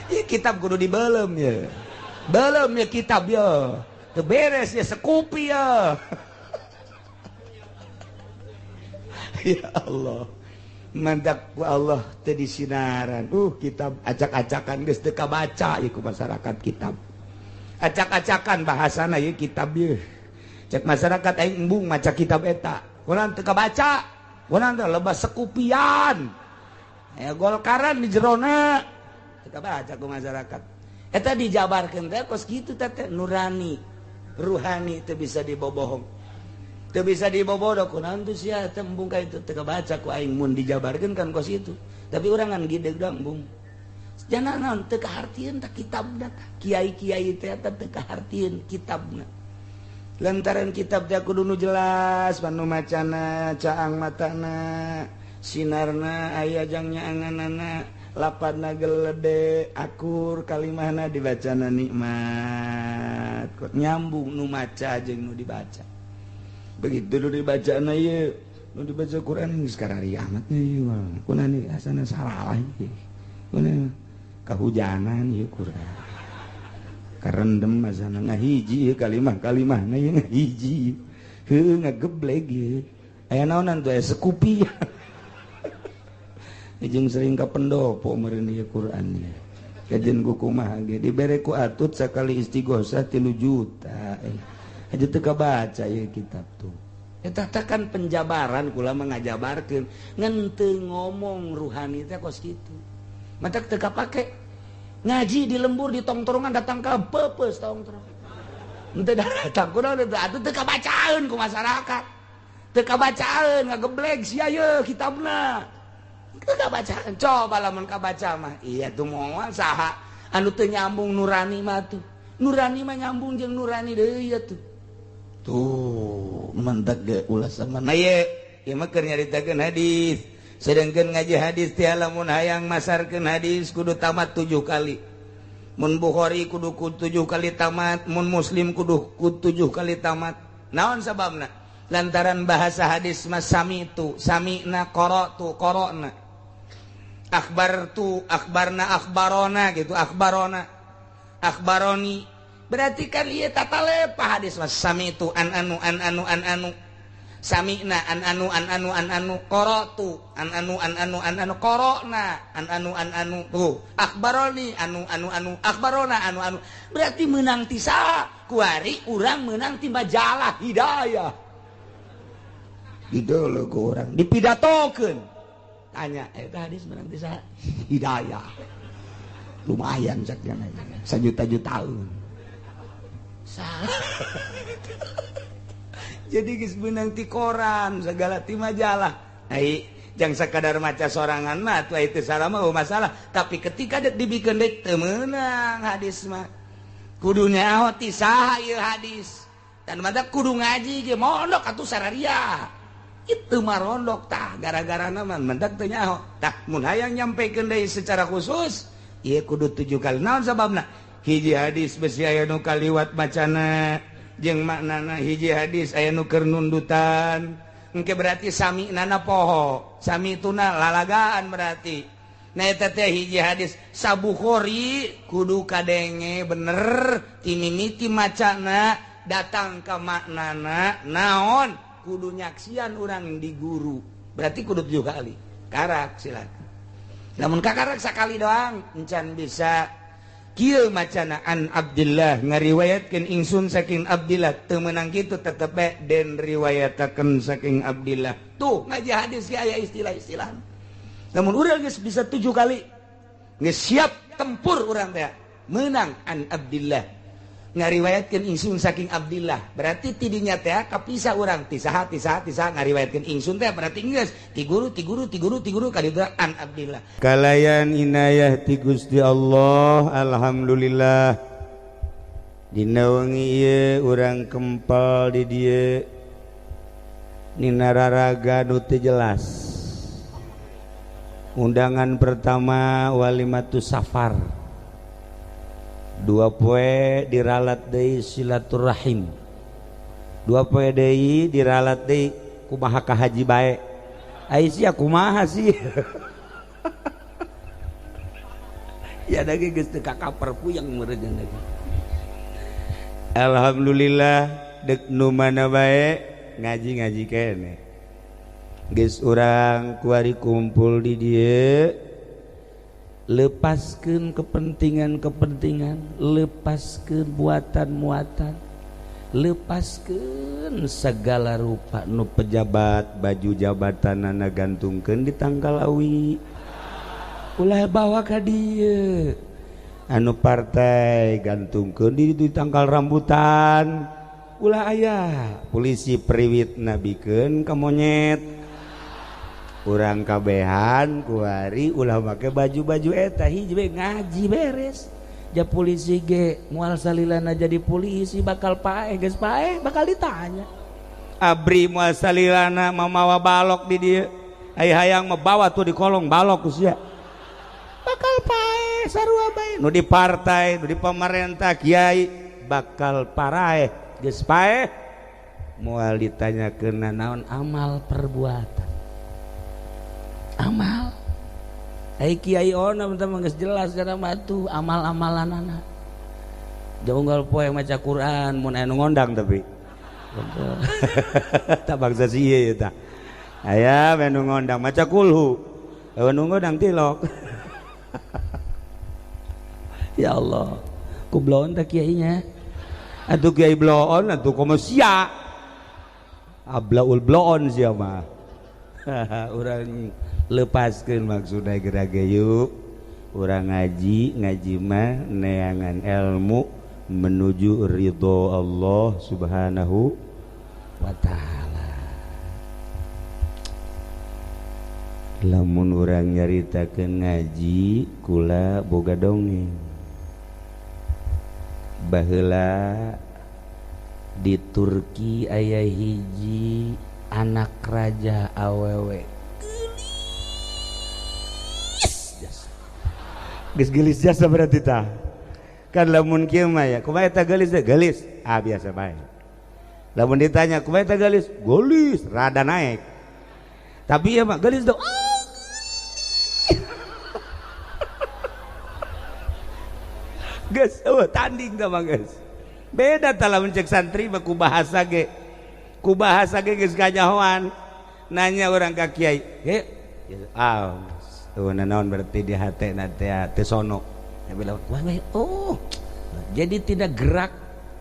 Ya, kitab kudu dibelem ya. Belem ya kitab ya. Teu beres ya sekupi ya. Ya Allah. Mantak ku Allah teu disinaran. Kitab acak-acakan geus teu kabaca ieu ku masyarakat kitab. Acak-acakan bahasana ieu kitab ieu. Cek masyarakat aing embung maca kitab eta. Kunaon teu kabaca? Kunaon teh lebah sekupian. Aya golkaran di jerona. Teu baca ku masyarakat. Eta dijabarkeun teh kos kitu teh nurani, ruhani teu bisa dibobohong. Teu bisa dibobodo kunaon teu sia teh embung ka itu teu kabaca ku aing mun dijabarkeun kan kos kitu. Tapi urang ngan gideg doang embung. Jana naon teu kahartieun tah kitabna tah. Kiai-kiai teh eta teu kahartieun kitabna. Lantaran kitab teh kudu nu jelas panu macana, caang matana, sinarna aya jang nyaanganana. Lapadna gelede akur kalimahna dibacana nikmat nyambung nu maca jeung nu dibaca begitu nu dibacana ieu nu dibaca Quran geus karari amat ieu mah kunaon asana salah ieu kunaon kahujanan ieu Quran karendem asana ngahiji ieu kalimah-kalimahna ieu ngahiji heuh ngagebleg ieu aya naonan tuh aya sekupi. Jeung sering ka pendopo meureun ieu Quran ieu. Kajen ku kumaha ge dibere ku atut sakali istighosah 3 juta. Aja teu kabaca ieu kitab tuh. Eta teh kan penjabaran kula mah ngajabarkeun ngan teu ngomong ruhani teh kos kitu. Matak teu kapake. Ngaji di lembur di tongtrongan datang ka peupeus tongtrong. Henteu datang kunaon teu atuh teu kabacaeun ku masyarakat. Teu kabacaeun ngagebleg sia ye kitabna. Teu bacaan coba lamun kabaca mah iya tuh moal saha anu teu nyambung nurani mah tuh nurani mah nyambung jeung nurani deui ieu tuh tuh mantak ge ulah sama ye ieu mah keur nyaritakeun hadis sedangkeun ngaji hadis teh lamun hayang masarkeun hadis kudu tamat 7 kali mun Bukhari kudu 7 kali tamat mun Muslim kudu 7 kali tamat naon sababna lantaran bahasa hadis mah sami tu sami'na qara'tu qara'na akhbar tu akhbarna akhbarona gitu akhbarona akhbaroni Berarti kan ieu tata lepa hadis mah sami itu an anu an anu an anu sami'na an anu an anu an anu qara'tu an anu an anu an anu qara'na an anu an anu tuh akhbaroni anu anu anu akhbarona anu anu. Berarti menang ti saha? Kuari urang menang ti majalah Hidayah. Didolo ku urang dipidatokeun. Tanya eta hadis menang ti saha? Hidayah. Lumayan cak nya sajuta-jutaeun. Saha? Jadi geus beunang ti koran segala ti majalah. Ai jang sakadar maca sorangan mah atuh itu salah mah masalah, tapi ketika dek dibikeun deui teu meunang hadis mah. Kudu nyaho ti saha ieu hadis. Dan mada kudu ngaji ge mondok atuh sararia. Itu mah rondok tah gara-garana mah mendak teu nyaho. Tah mun hayang nyampekeun deui secara khusus ieu kudu 7 kali. Naon sababna? Hiji hadis besi aya nu kaliwat macana jeung maknana, hiji hadis aya nu keur nundutan. Engke berarti sami nana poho, sami tuna lalagaan berarti. Nah eta teh hiji hadis Sabukhori kudu kadenge bener timimiti macana datang ka maknana naon kudu nyaksian urang di guru. Berarti kudu 7 kali. Karak silakan. Lamun kakarak sakali doang encan bisa. Kieu macana an Abdillah ngariwayatkeun ingsun saking Abdillah teu meunang kitu tetep bae den riwayatakeun saking Abdillah. Tuh ngaji hadis ge aya istilah-istilah. Namun urang geus bisa 7 kali geus siap tempur urang teh meunang an Abdillah ngariwayatkeun ingsun saking Abdillah. Berarti tidinya teh kapisah urang ti saha ti saha ti saha ngariwayatkeun ingsun teh berarti geus ti guru ti guru ti guru ti guru ka ditu an Abdillah. Kalayan inayah ti Gusti Allah, alhamdulillah dina wengi ieu urang kempal di dieu nina raraga nu teu jelas. Undangan pertama walimatus safar, 2 poe diralat deui silaturahim, 2 poe deui diralat deui kumaha ka haji bae. Ai sia kumaha sih? Ya da ge geus teu kakaper puyeng meureun lagi. Alhamdulillah dek nu mana bae ngaji-ngaji kene. Geus urang kuari kumpul di dieu, lepaskeun kepentingan-kepentingan, lepaskeun muatan-muatan, lepaskeun segala rupa nu pejabat baju jabatanana gantungkeun di tangkal awi. Ulah bawa ka dieu. Anu partai gantungkeun di tangkal rambutan. Ulah aya polisi priwit nabikeun ka monyet. Urang kabehan kuari ulah make baju-baju eta hiji we ngaji beres. Ja polisi ge moal salilana jadi polisi bakal paeh geus paeh bakal ditanya. Abri moal salilana mamawa balok di dieu. Ai hayang mah bawa tuh di kolong balok sia. Bakal paeh sarua bae. Nu di partai, nu di pemerintah kiai bakal paraeh geus paeh moal ditanyakeun naon amal perbuatan. Amal ai kiai ona mah geus jelas kana mah tuh amal-amalanana. Jauh poe maca Quran mun aya nu ngondang tapi. Tak bangsa si ieu tah. Aya nu ngondang maca kulhu. Nu ngondang tilok. Ya Allah, ku bloon teh kiainya. Atuh kiai bloon atuh komo sia. Ablaul bloon sia mah. Urang lepaskeun maksudna geura ge yuk. Urang ngaji, ngaji mah neangan ilmu menuju ridho Allah Subhanahu wa ta'ala. Lamun urang nyaritakeun ngaji kula boga dongeng. Baheula di Turki aya hiji anak raja awewe geulis jasa. Geus geulis jasa berarti tah. Kan lamun kieu mah ya, kumaha eta geulis teh? Geulis. Ah biasa bae. Lamun ditanya kumaha eta geulis? Geulis, rada naik. Tapi ya mah geulis dong. Geus, eueuh tanding tah mah geus. Beda tah lamun cek santri mah ku bahasa ge. Ku bahasa ge geus kanyahoan. Nanya urang ka kiai, "Ge, ah, tuh naon berarti di hatena teh teu sono." Ya bilang, "Wah, oh." Jadi tidak gerak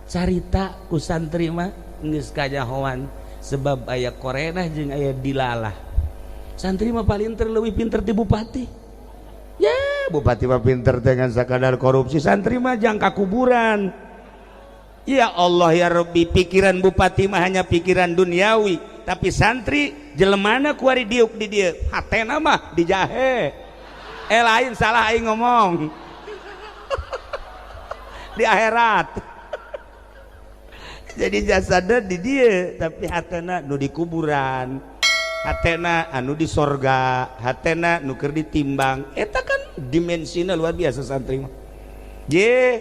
carita ku santri mah geus kanyahoan sebab aya korenah jeung aya dilalah. Santri mah paling terlebih pinter di bupati. Ya, bupati mah pinter dengan sakadar korupsi, santri mah jangka kuburan. Ya Allah ya Rabbi, pikiran bupati mah hanya pikiran duniawi, tapi santri jelemana kuari diuk di dieu, hatena mah dijahe. Lain salah aing ngomong. Di akhirat. Jadi jasadna di dieu, tapi hatena nu di kuburan. Hatena anu di sorga, hatena nu keur ditimbang. Eta kan dimensina luar biasa santri mah. Je,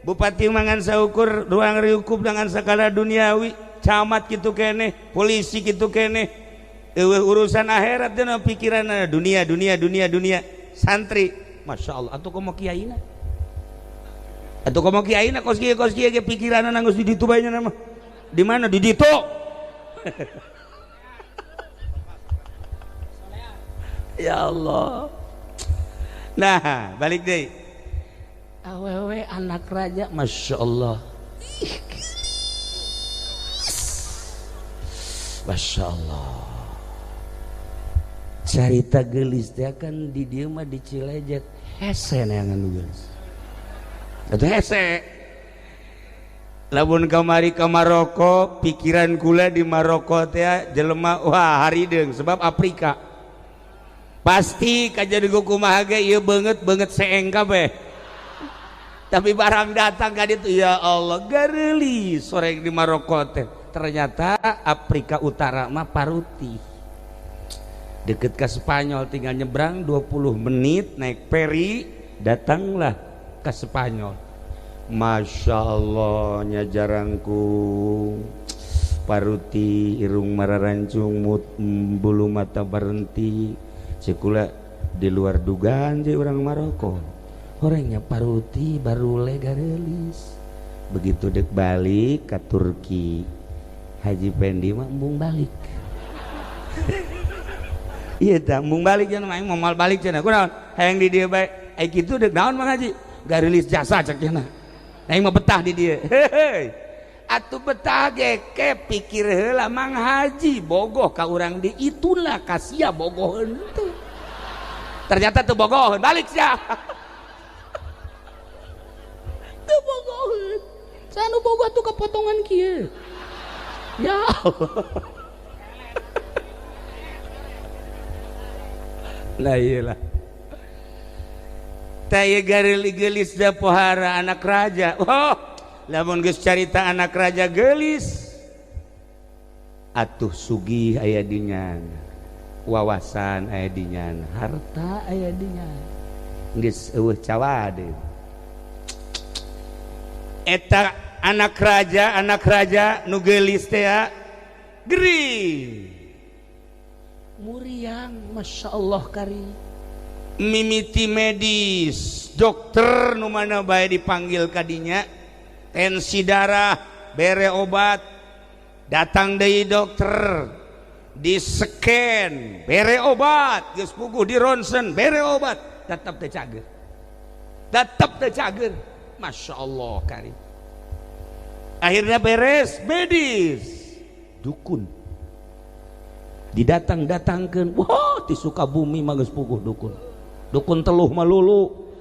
bupati mangan saukur ruang riukup dengan sakala duniawi, camat kitu keneh, polisi kitu keneh. Eueuh urusan akhirat dina pikiranna dunia dunia dunia dunia. Santri, Masya Allah, atuh komo kiaina. Atuh komo kiaina kos kieu ge pikiranna geus di ditu bae nya mah. Di mana di ditu? Ya Allah. Nah, balik deh. Awewe anak raja, Masya Allah. Masya Allah. Carita gelis teh kan di dieu mah di Cilejet hese neangan nu gelis. Atuh hese. Lamun kamari ka Maroko, pikiran kula di Maroko teh jelema wah harideung sebab Afrika. Pasti kajadi kumaha ge ieu beungeut-beungeut seeng kabeh. Tapi barang datang ka ditu ya Allah gareuli sore di Maroko teh. Ternyata Afrika Utara mah paruti. Deket ke Spanyol tinggal nyebrang 20 menit naik peri datanglah ke Spanyol. Masya Allah nya jarangku paruti irung mararancung bulu mata berhenti. Sekula di luar dugaan je orang Maroko orangnya paruti baru legarelis. Begitu dek balik ke Turki Haji Pendi mah embung balik. Iya tah embung balik cenah aing moal balik cenah kunaon hayang di dieu bae ai kitu dek naon Mang Haji garelis jasa cek cenah aing mah betah di dieu. Heuheuy atuh betah ge ke pikir heula Mang Haji bogoh ka urang di itulah kasia bogoh henteu. Ternyata teu bogoh balik sia. Teu bogoh. Sanu bogoh tuh kepotongan kieu. Ya Allah. Lah iyalah. Teh gareuli-geulis da pohara anak raja. Oh, lamun geus carita anak raja geulis atuh sugih aya dinya, wawasan aya dinya, harta aya dinya, geus eueuh cawade. Eta anak raja nu geulis teh gering muriang, Masya Allah kari mimiti medis dokter nu mana bae dipanggil kadinya, tensi darah bere obat, datang deui dokter di scan bere obat, geus puguh di ronsen bere obat, tetap teu cager, tetap teu cager. Masya Allah kari akhirnya beres medis dukun didatang-datangkeun. Wah, di Sukabumi mah geus puguh dukun, dukun teluh malulu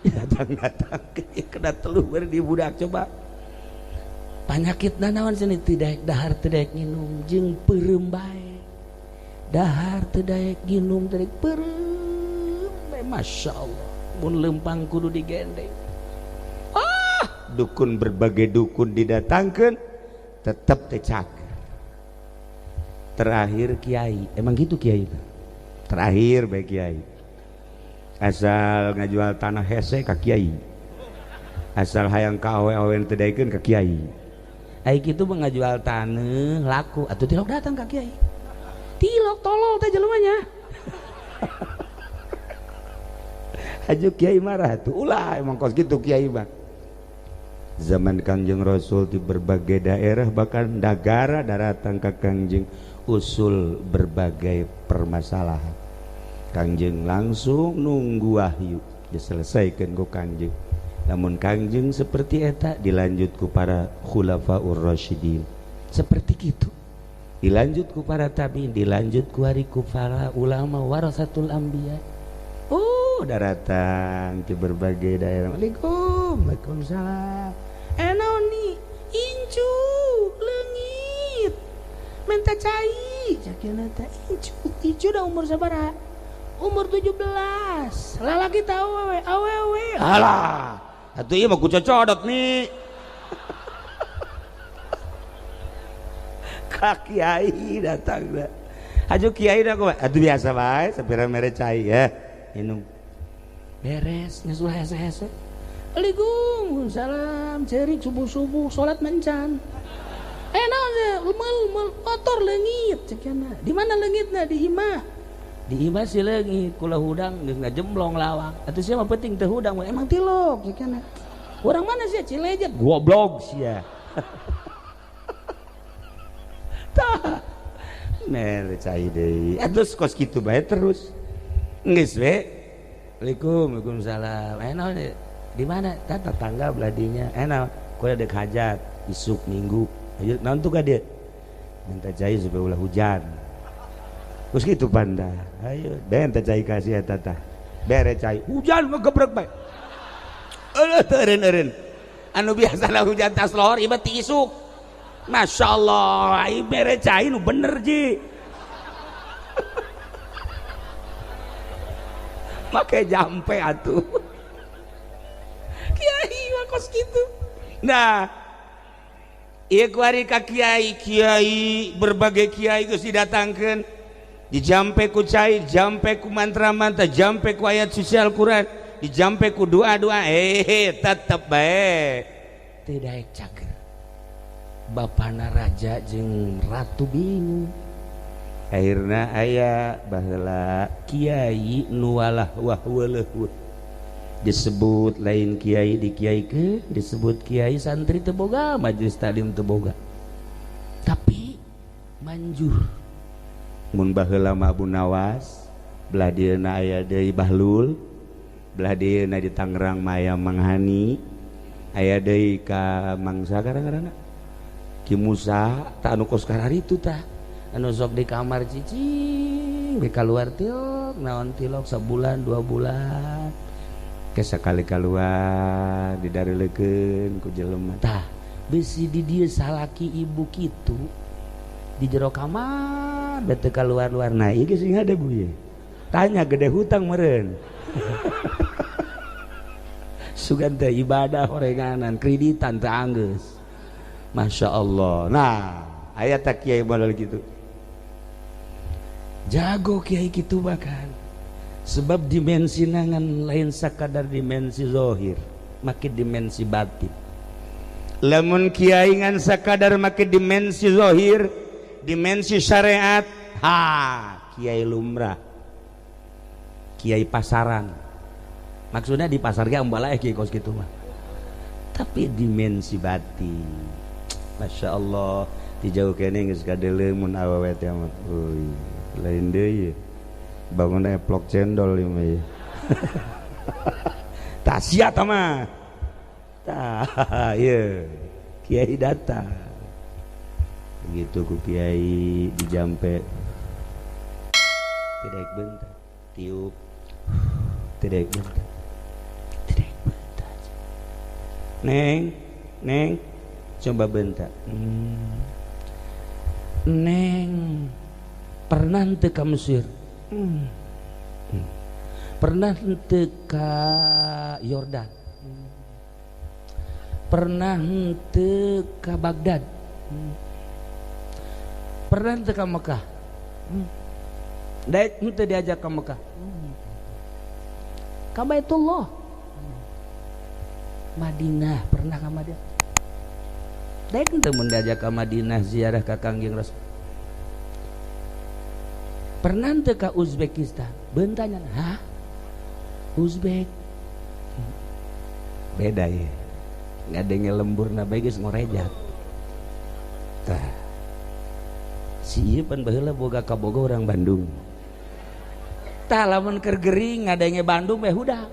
didatang-datangkeun kena teluh bari di budak. Coba panyakit naon cenah teu daek dahar teu daek nginum jeung peureum bae, dahar teu daek nginum teu daek peureum bae. Masya Allah mun lempang kudu digendeng. Ah, dukun berbagai dukun didatangkeun tetep teu cager. Terakhir kiai, emang gitu kiai terakhir bae kiai asal ngajual tanah hese ka kiai, asal hayang ka awe-awe teu daekeun ka kiai. Ai kitu mah ngajual tanah laku atuh tilok datang ka kiai, tilok tolol teh jelemanya. Aju kiai marah tuh, ulah emang kos gitu kiai mah. Zaman Kangjeng Rasul di berbagai daerah bahkan negara daratang ka Kangjeng usul berbagai permasalahan. Kangjeng langsung nunggu wahyu diselesaikan ku Kangjeng. Namun Kangjeng seperti eta dilanjut ku para khulafaur rasyidin. Seperti gitu. Dilanjut ku para tabi'in, dilanjut ku hari ku para ulama warasatul anbiya. Oh, daratang di berbagai daerah. Waalaikum, waalaikumsalam. Naon nih? Incu, leungit. Minta cai, cakina teh incu. Incu udah umur sabaraha? Umur 17. Lalaki teh awewe, awewe. Alah, atuh ieu mah ku cocodot nih. Ka kiai datang dah. Aju kiai dah kumaha? Atuh biasa bae, sapira mere cai ya. Minum. Beres, geus ulah hese-hese. Assalamualaikum, salam, cerik subuh-subuh, salat mencan. Naon teh? Mel kotor leungit cekana. Di mana leungitna? Di imah. Di imah si leungit, kula hudang geus ngajemblong lawang. Atuh sia mah penting teu hudang, emang tilok cekana. Urang mana sia? Cilejet. Goblok sia. Tah. Mere cai deui. Terus kos kitu bae terus. Geus we. Assalamualaikum, waalaikumsalam. Naon di mana? Tah tetangga belah dinya. Naon? Kula dek hajat isuk minggu. Ayo naon tuh ka dieu? Minta cai supaya ulah hujan. Terus gitu panda. Ayo, minta cai kasih eta tah. Bere cai, hujan ngegebrek bae. Eueuh teu eureun-eureun. Anu biasana hujan tas lohor ieu mah ti isuk. Masya Allah, ieu bere cai nu bener ji. Make jampe atuh. Kiai mah kos kitu. Nah, ieu kuari ka kiai, kiai berbagai kiai geus didatangkeun. Dijampe ku cai, jampe ku mantra-mantra, jampe ku ayat suci Al-Qur'an, dijampe ku doa-doa, tetep bae teu daek cager. Bapana raja jeung ratu bingung. Akhirna aya baheula kiai nu walah wah weuleuh. Disebut lain kiai dikiaikeun, disebut kiai santri teu boga, majelis taklim teu boga. Tapi manjur. Mun baheula mah Abu Nawas, belah dieuna aya deui Bahlul, belah dieuna di Tangerang mah aya Mang Hani, aya deui ka Mangsa gara-garana Ki Musa, tah anu kos kararitu tah. Anu sok di kamar cicing, we kaluar tilok, naon tilok sabulan, 2 bulan. Ke sakali kaluar didareulekeun ku jelema. Tah, bisi di dieu salaki ibu kitu di jero kamar da teu kaluar-luar. Nah, ieu geus ada bu ye. Tanya gede hutang meureun. Sugan teh ibadah horenganan, kreditan teu anggeus. Masya Allah. Nah, aya teh kiai model gitu. Jago kiai kitu bahkan. Sebab dimensi nangan lain sakadar dimensi zahir, makin dimensi batin. Lamun kiai ngan sakadar makin dimensi zahir, dimensi syariat, ha, kiai lumrah. Kiai pasaran. Maksudnya di pasar ge ambala kiai kos kitu mah. Tapi dimensi batin. Masya Allah, di jauh kene geus kadeuleung mun awewe teh mah. Euy, lain deui. Bangun eplok cendol ieu mah. Tah sia tah mah. Tah, ieu kiai datang. Begitu ku kiai dijampe. Tidak bentar, tiup. Tidak bentar. Tidak bentar. Neng, neng, coba bentar. Neng, pernah teu ka Mesir? Pernah teu ka Yordan? Pernah teu ka Baghdad? Pernah teu ka Mekah? Daek henteu diajak ka Mekah? Ka Baitullah. Madinah, pernah ka Madinah? Daek henteu mun diajak ka Madinah ziarah ka Kangjeng Rasul? Pernah teu ka Uzbekistan? Bentanya, hah? Uzbek. Beda ya. Ngadenge lemburna bae geus ngorejat. Tah. Si ieu pan baheula boga kaboga urang Bandung. Tah lamun keur gering ngadenge Bandung bae hudang.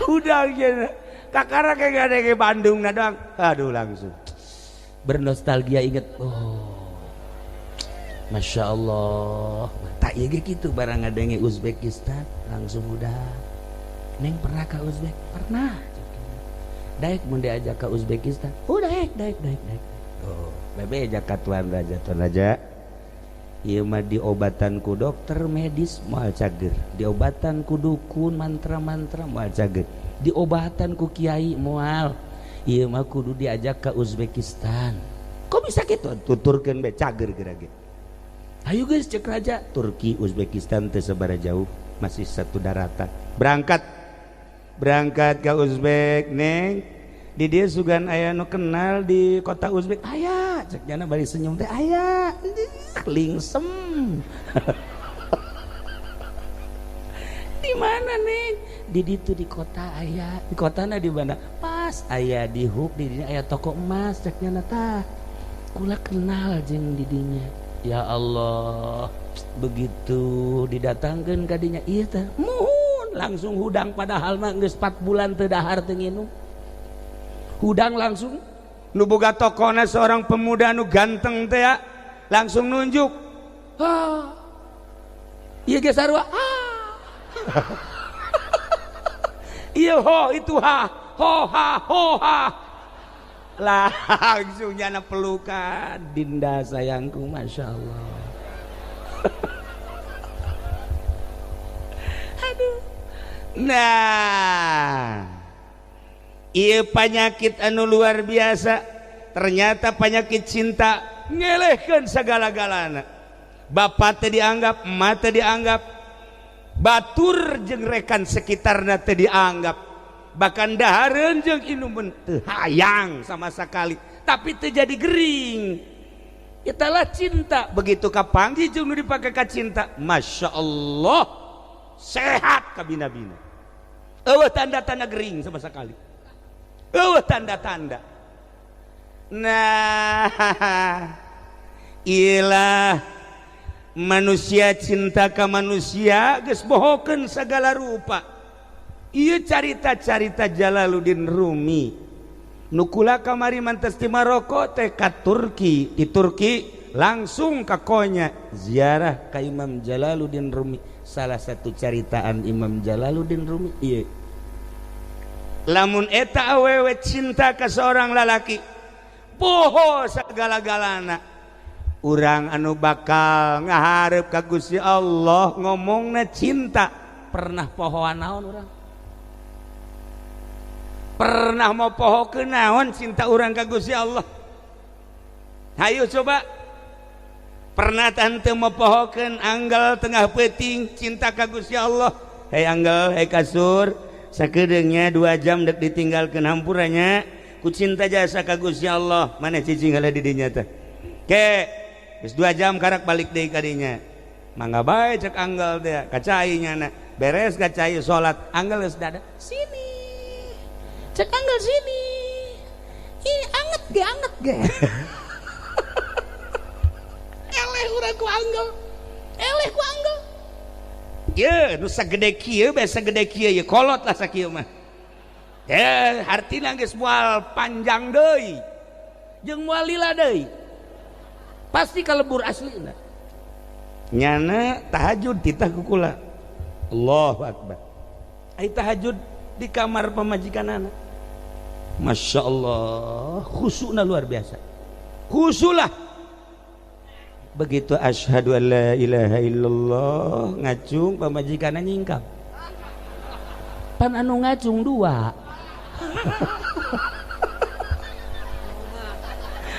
Hudang cenah. Kakara kayak ngadenge Bandung na doang. Aduh langsung bernostalgia inget. Oh. Masya Allah. Tak iya gitu barang ngadenge Uzbekistan langsung udah. Neng pernah ke Uzbek? Pernah. Daek mun diajak ke Uzbekistan. Oh daek daek daek daek. Oh, bebe ajak ka tuan raja, tuan raja. Ieu mah diobatan ku dokter medis moal cager, diobatan ku dukun mantra-mantra moal cager, diobatan ku kiai moal. Ieu mah kudu diajak ke Uzbekistan. Kok bisa gitu? Tuturkeun be cager geura ge. Ayo guys cek raja, Turki Uzbekistan teu sabaraha jauh, masih satu daratan. Berangkat. Berangkat ke Uzbek, Neng. Di dia sugan aya nu kenal di kota Uzbek. Aya, cek jana bari senyum teh aya. Lingsem. Di mana, Neng? Di ditu di kota aya. Di kotana di mana? Pas aya di huk di dinya aya toko emas cek jana tah. Kula kenal jeung di dinya. Ya Allah, begitu didatangkeun ka dinya ieu teh muhun langsung hudang padahal mah geus 4 bulan teu dahar teu nginum. Hudang langsung nu boga tokona seorang pemuda nu ganteng teh ya, langsung nunjuk. Ah. Ieu ge sarua. Ah. Ieu ho itu ha, ho ha ho ha. Langsung nyana pelukan Dinda sayangku, Masya Allah. Aduh. Nah, ieu penyakit anu luar biasa. Ternyata penyakit cinta ngelehkeun sagala-galana. Bapak teh dianggap, emak teh dianggap, batur jeung rekan sekitarna teh dianggap. Bahkan dahareun jeung inuman teu hayang sama sekali, tapi teu jadi gering. Italah cinta. Begitu kapanggih jeung nu dipake ka cinta, Masya Allah, sehat kabina-bina. Eueuh tanda-tanda gering sama sekali. Eueuh tanda-tanda. Nah, ilah manusia cinta ka manusia geus bohokeun sagala rupa. Ieu carita-carita Jalaluddin Rumi. Nu kula kamari mantes ti Maroko teh ka Turki, di Turki langsung ka Konya ziarah ka Imam Jalaluddin Rumi. Salah satu caritaan Imam Jalaluddin Rumi ieu. Lamun eta awewe cinta ka seorang lalaki, poho sagala-galana. Urang anu bakal ngahareup ka Gusti Allah ngomongna cinta, pernah pohoan naon urang? Pernah mau poho ke naon cinta urang ka Gusti Allah? Hayu coba. Pernah tante mau pohokeun anggal tengah peuting cinta ka Gusti Allah? Hei anggal, hei kasur, sakedeungnya 2 jam dek ditinggalkeun hampuranya ku cinta jasa ka Gusti Allah. Mana cicing heula di dinya teh? Ke, geus 2 jam karak balik deui ka dinya. Mangga bae cek anggal teh, ka cai nyana. Beres ka cai salat, anggal geus dada. Sini. Cek anggal sini. Ini anget ge, anget ge. Eleh urang ku anggal. Eleh ku anggal. Ye, nu sagede kieu bae sagede kieu ye kolot lah sakieu mah. Hartina geus moal panjang deui. Jeung moal lila deui. Pasti kalebur aslina. Nyana tahajud titah ku kula. Allahu akbar. Ai tahajud di kamar pamajikanana. Masya Allah, khusyukna luar biasa. Khusyulah. Begitu asyhadu an la ilaha illallah, ngacung pamajikanna nyingkap. Pan anu ngacung dua.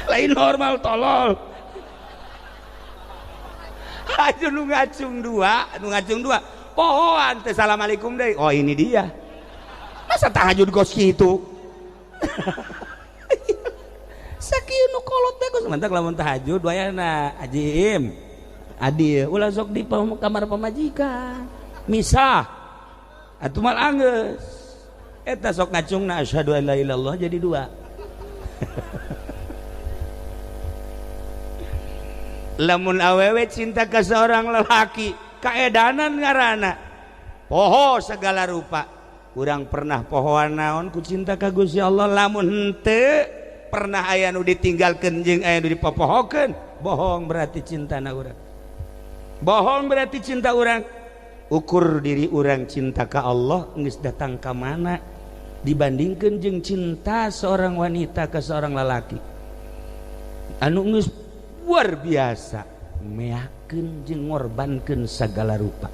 Lain normal tolol. Ayo nu ngacung dua, nu ngacung dua. Pohoan teh assalamualaikum deui. Oh ini dia. Masa tahajud kos kitu? Sakieu nu kolot teh geus mantak lamun tahajud wayahna Haji Im. Adil ulah sok di kamar pamajikan. Misah. Atuh mal anggeus. Eta sok ngacungna asyhadu an la ilaha illallah jadi dua. Lamun awewe cinta ke seorang lelaki, kaedanan ngaranna. Poho segala rupa. Urang pernah pohoan naon ku cinta ka Gusti Allah, lamun henteu pernah aya nu ditinggalkeun jeung aya nu dipopohokeun, bohong berarti cintana urang. Bohong berarti cinta urang. Ukur diri urang cinta ka Allah geus datang ka mana dibandingkeun jeung cinta seorang wanita ke seorang lelaki. Anu geus luar biasa meakeun jeung ngorbankeun sagala rupa.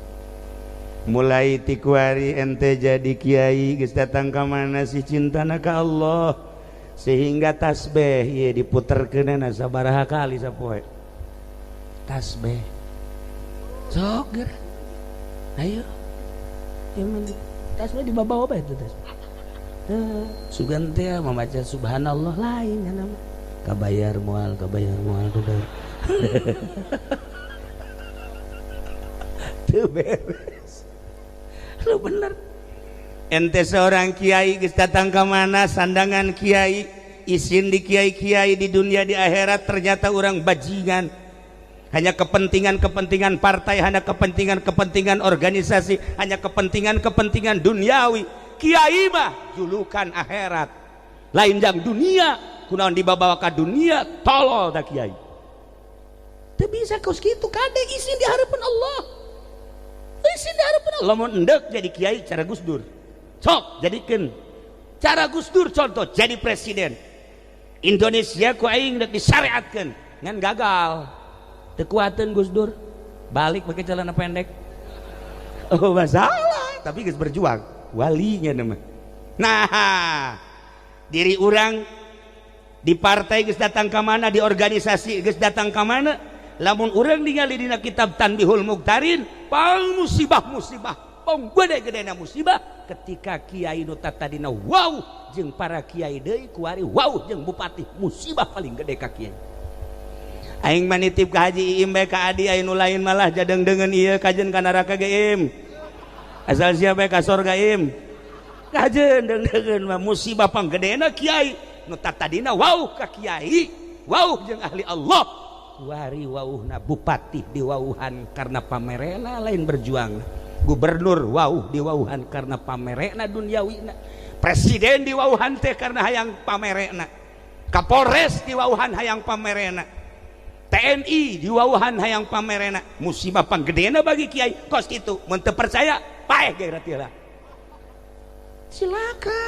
Mulai tikuari ente jadi kiai geus datang ka mana si cintana ka Allah sehingga tasbih ieu diputerkeunana sabaraha kali sapoe. Tasbih. Sok geura. Ayo. Ieu tasbih dibawa bae itu tasbih. Teu sugan teh membaca subhanallah lain nya nama. Kabayar moal, kabayar moal, kabayar. Teu beres. Lu bener. Ente seorang kiai geus datang ka mana sandangan kiai, isin di kiai-kiai di dunia di akhirat ternyata orang bajingan. Hanya kepentingan-kepentingan partai, hanya kepentingan-kepentingan organisasi, hanya kepentingan-kepentingan duniawi. Kiai mah julukan akhirat. Lain jang dunia, kunaon dibawa ka dunia, tolol da kiai. Teu bisa kos kitu kade isin di harapan Allah. Isin di harapan Allah. Lamun endek jadi kiai cara Gus Dur. Sok jadikeun cara Gus Dur contoh jadi presiden. Indonesia ku aing dek disyariatkeun, ngan gagal. Teu kuateun Gus Dur. Balik pakai celana pendek. Oh masalah, tapi geus berjuang. Walinya nama. Nah, diri urang di partai geus datang ka mana, di organisasi geus datang ka mana, lamun urang ningali dina kitab Tanbihul Muqtarin, pang musibah-musibah, pang gede-gedena musibah ketika kiai nu tadina wow jeung para kiai deui kuari wow jeung bupati, musibah paling gede ka kiai. Aing mah nitip ka Haji Iim bae ka Adi, aya nu lain malah jadeng-dengeun ieu kajen ka neraka ge Im. Asal sia bae ka sorga Im. Kajen deung-deungeun mah musibah panggedena kiai nu tadina wauh ka kiai, wauh jeung ahli Allah. Kuari wauhna bupati diwauhan karena pamerena lain berjuang. Gubernur wauh diwauhan karena pamerena duniawina. Presiden diwauhan teh karena hayang pamerena. Kapolres diwauhan hayang pamerena. TNI diwauhan hayang pamerena. Musibah panggedena bagi kiai kos kitu. Mun teu percaya paeh ge ratilah. Cilaka.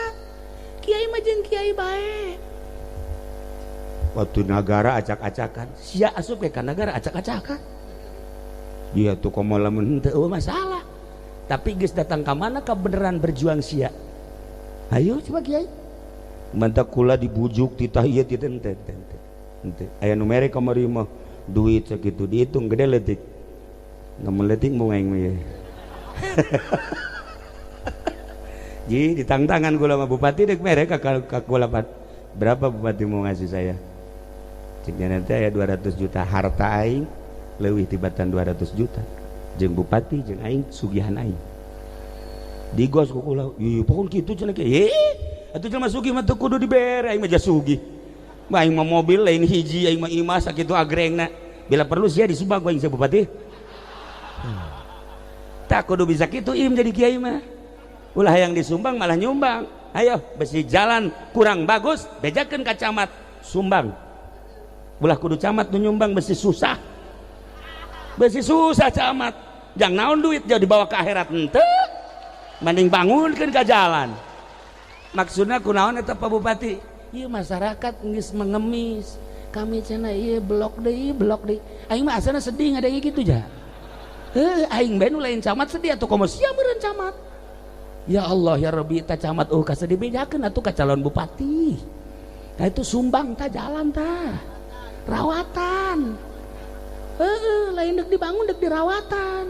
Kiai mah jeung kiai bae. Waktu nagara acak-acakan, sia asup ke nagara acak-acakan. Dia tuh komo lamun henteu masalah. Tapi geus datang ka mana ka beneran berjuang sia. Ayo coba kiai. Mantak kula dibujuk titah ieu titah henteu henteu. Henteu. Aya nu mere kamari mah duit sakitu dihitung gede leutik. Ngamun leutik mau aing mah ye. Ji ditangtangan kula mah bupati dek mere ka kula berapa bupati mau ngasih saya? Ceknya nanti aya 200 juta harta aing leuwih tibatan 200 juta. Jeung bupati jeung aing sugihan aing. Digos ku kula, ieu pokon kitu cenah ge. Atuh jelema sugih mah teu kudu dibere aing mah sugih. Mah aing mah mobil lain hiji aing mah imah sakitu agrengna. Bila perlu sia disumbang ku aing bupati. Tak kudu bisa kitu im jadi kiai mah. Ulah yang disumbang malah nyumbang. Ayo besi jalan kurang bagus bejakeun ka camat sumbang. Ulah kudu camat nu nyumbang besi susah. Besi susah camat. Jang naon duit jauh dibawa ke akhirat henteu. Mending bangunkeun ka jalan. Maksudna kunaon eta Pak Bupati? Ieu masyarakat geus mengemis. Kami cenah ieu blok deui, blok deui. Aing mah asana sedih ngadenge kitu ja. Heuh, aing bae nu lain camat sedih atuh komo sia meureun camat. Ya Allah ya Rabbi ta camat oh ka sedih bejakeun atuh ka calon bupati. Nah itu sumbang ta jalan ta. Rawatan. Heeh, lain dek dibangun dek dirawatan.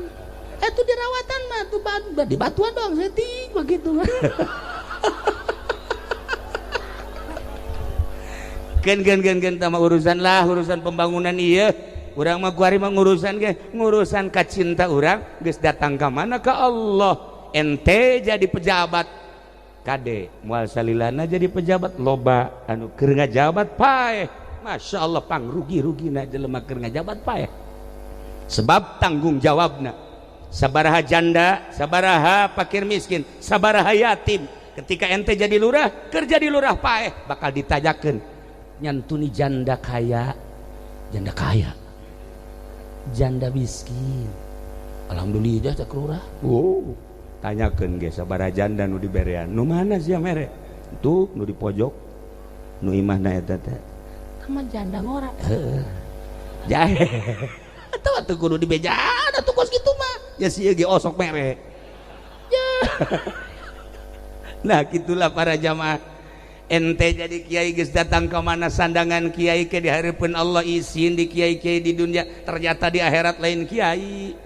Itu dirawatan mah tuh di batuan doang setik begitu. Gen gen gen gen tama urusan lah urusan pembangunan iya. Urang mah kuari mah ngurusan ge, ngurusan ka cinta urang geus datang ka mana ka Allah. Ente jadi pejabat kade moal salilana jadi pejabat loba anu keur ngajabat paeh. Masya Allah pangrugi-rugina jelema keur ngajabat paeh. Sebab tanggung jawabna sabaraha janda, sabaraha fakir miskin, sabaraha yatim. Ketika ente jadi lurah, kerja di lurah paeh bakal ditajakeun nyantuni janda kaya, janda kaya, janda miskin. Alhamdulillah cak lurah. Oh, tanyakeun ge sabaraha janda nu diberean. Nu mana sia mere? Tuh nu di pojok. Nu imahna eta teh. Tama janda ngora. Heeh. Jahe. Atau atuh kudu dibejaan atuh kos kitu mah. Ya sieun ge osok mere. Ya. Nah, gitulah para jamaah. Ente jadi kiai geus datang ke mana sandangan kiai ke dihareupeun Allah isin di kiai-kiai di dunia, ternyata di akhirat lain kiai.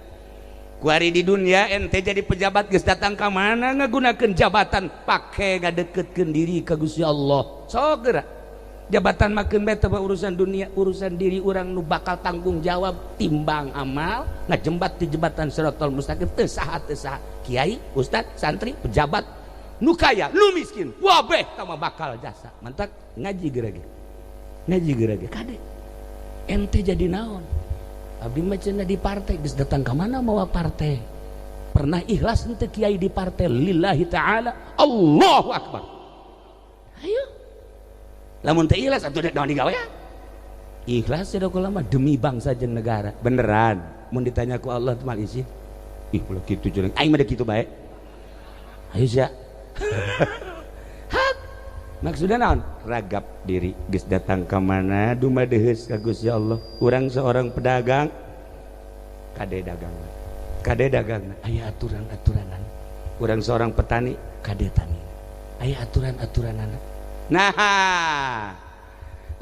Kuari di dunia ente jadi pejabat geus datang ka mana ngagunakeun jabatan pake ngadeketkeun diri ka Gusti Allah. Sok geura. Jabatan makeun bae teh urusan dunia, urusan diri urang nu bakal tanggung jawab timbang amal ngajembat di jembatan Siratal Mustaqim teu saha teu saha. Kiai, ustad, santri, pejabat nu kaya, nu miskin, wabeh tama bakal jasa. Mantak ngaji geura ge. Ngaji geura ge kade. Ente jadi naon? Abdi mah cenah di partai geus datang ka mana mawa partai. Pernah ikhlas henteu kiai di partai lillahi ta'ala. Allahu akbar. Ayo. Lamun teu ikhlas atuh naon digawe? Ikhlas cenah kula mah demi bangsa jeung negara. Beneran mun ditanya ku Allah mal isi. Ih ulah kitu jeung aing mah kitu bae. Ayo sia. Hak. Maksudna naon? Ragap diri geus datang ka mana dumadeheus ka Gusti Allah. Urang seorang pedagang kade dagangna. Kade dagangna aya aturan-aturanan. Urang seorang petani kade tani. Aya aturan-aturanana. Nah,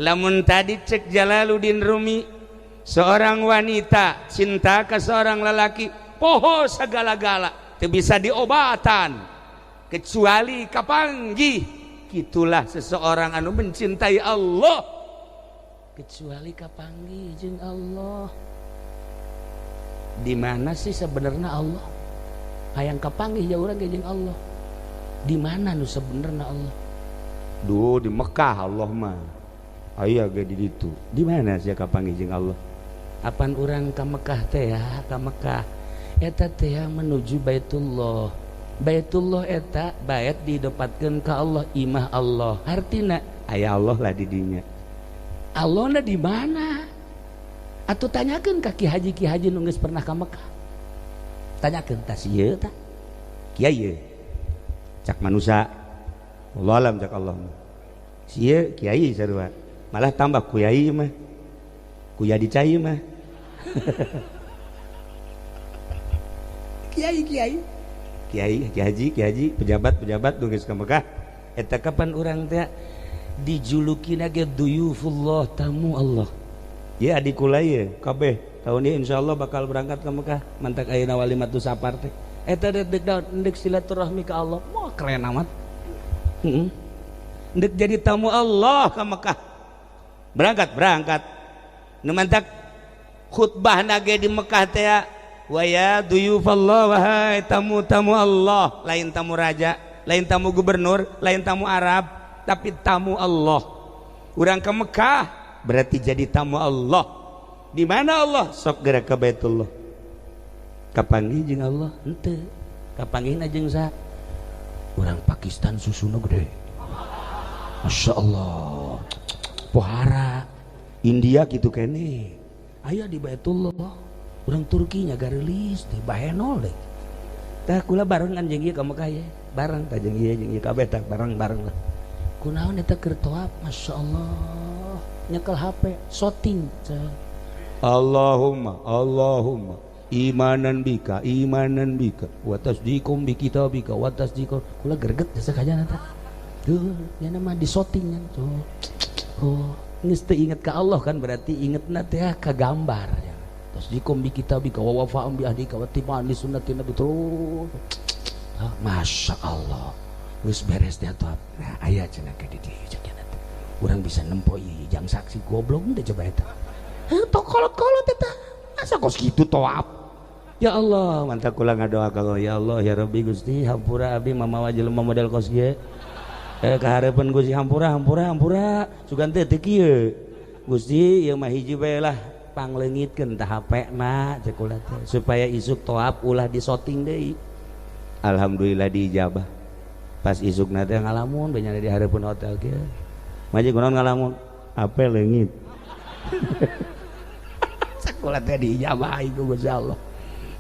lamun tadi cek Jalaluddin Rumi, seorang wanita cinta ke seorang lelaki poho segala-gala teu bisa diobatan kecuali kapanggih. Itulah seseorang anu mencintai Allah kecuali kapanggih jeung Allah. Di mana sih sebenarnya Allah? Hayang kapanggih ya urang ge jeung Allah. Di mana nu sebenarnya Allah? Duh, di Mekah Allah mah. Aya ge di ditu. Di mana sia kapanggih jeung Allah? Apan urang ka Mekah teh ya, ka Mekah. Eta teh menuju Baitullah. Baitullah eta bait didepatkeun ka Allah, imah Allah. Artina aya Allah lah di dinya. Allahna di mana? Atuh tanyakeun ka ki haji nu geus pernah ka Mekah. Tanyakeun tah ieu tah. Kiai ye. Cak manusa. Allah alam cak Allah. Sieu kiai sarua. Malah tambah kuyai mah. Kuya dicai mah. Kiai kiai. Kiai, kiai haji, kiai haji, pejabat-pejabat nu geus ka Mekah. Eta kapan urang teh dijulukina ge duyufullah, tamu Allah. Ya adik kula ye kabeh tahun ini insyaallah bakal berangkat ke Mekah. Mantak ayeuna walimatu sapar teh. Eta deuk deuk silaturahmi ka Allah. Wah keren amat. Heeh. Deuk jadi tamu Allah ke Mekah. Berangkat, berangkat. Nu mantak khutbahna ge di Mekah teh wa ya duyufallah, wahai tamu-tamu Allah, lain tamu raja, lain tamu gubernur, lain tamu Arab, tapi tamu Allah. Urang ke Mekah berarti jadi tamu Allah. Di mana Allah? Sok gerak ke Baitullah. Kapanggih jeung Allah? Henteu. Kapanggihna jeung saha? Urang Pakistan susuna gede. Masya Allah. Pohara. India kitu keneh. Aya di Baitullah. Urang Turki nya gareulis deh, bahenol deh. Tah kula barengan jeung ieu ka Mekah ye. Bareng tah jeung ieu jeung ieu kabeh tah bareng-bareng lah. Kunaon eta keur tawaf? Masya Allah. Nyekel HP, shooting. Allahumma, Allahumma imanan bika, imanan bika, wa tasdiqum bi kitabika, wa tasdiqum. Kula greget jasa kajana tah. Tuh, nya mah di shooting nya. Tuh. Oh, geus teu inget ka Allah kan berarti ingetna teh ka gambar ya. Tasdiqum bi kitabika wa wafa'um bi ahdika wa tiba'an li sunnati nabi terus. Ah, Masya Allah. Geus beres teh atuh. Nah, aya cenah ka di dieu cenah teh. Urang bisa nempo ieu jang saksi goblok teh coba eta. Heuh, tok kolot-kolot eta. Masa kos kitu tawaf? Ya Allah, mantap kula ngadoa ka Allah, ya Allah ya Rabbi Gusti hampura abdi mamawa jelema model kos kieu. Kahareupeun Gusti hampura hampura hampura sugan teh teu kieu. Gusti ieu mah hiji bae lah pangleungitkeun tah HP-na cek kula teh supaya isuk toap ulah disoting deui. Alhamdulillah diijabah. Pas isukna teh ngalamun bae nyana di hareupeun hotel kieu. Maji kunaon ngalamun? HP leungit. Cek kula teh diijabah ku Gusti Allah.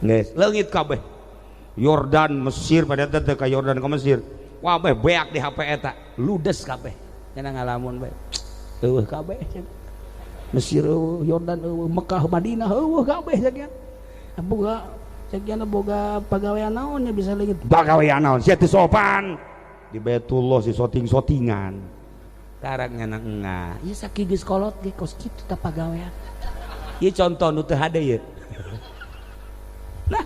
Geus leungit kabeh. Yordan Mesir pada teh ka Yordan ka Mesir. Wah beak di HP eta, ludes kabeh. Nya ngalamun bae. Eueuh kabeh. Mesir eueuh, Yordan eueuh, Mekah, Madinah eueuh kabeh sakian. Boga sakian boga pagawean naon nya bisa leungit. Pagawean naon? Sia teu sopan. Di Baitullah si soting-sotingan. Karak nya engah. Ieu sakieu geus kolot ge kos kitu tah pagawean. Ieu contoh nu teu hade ieu. Nah,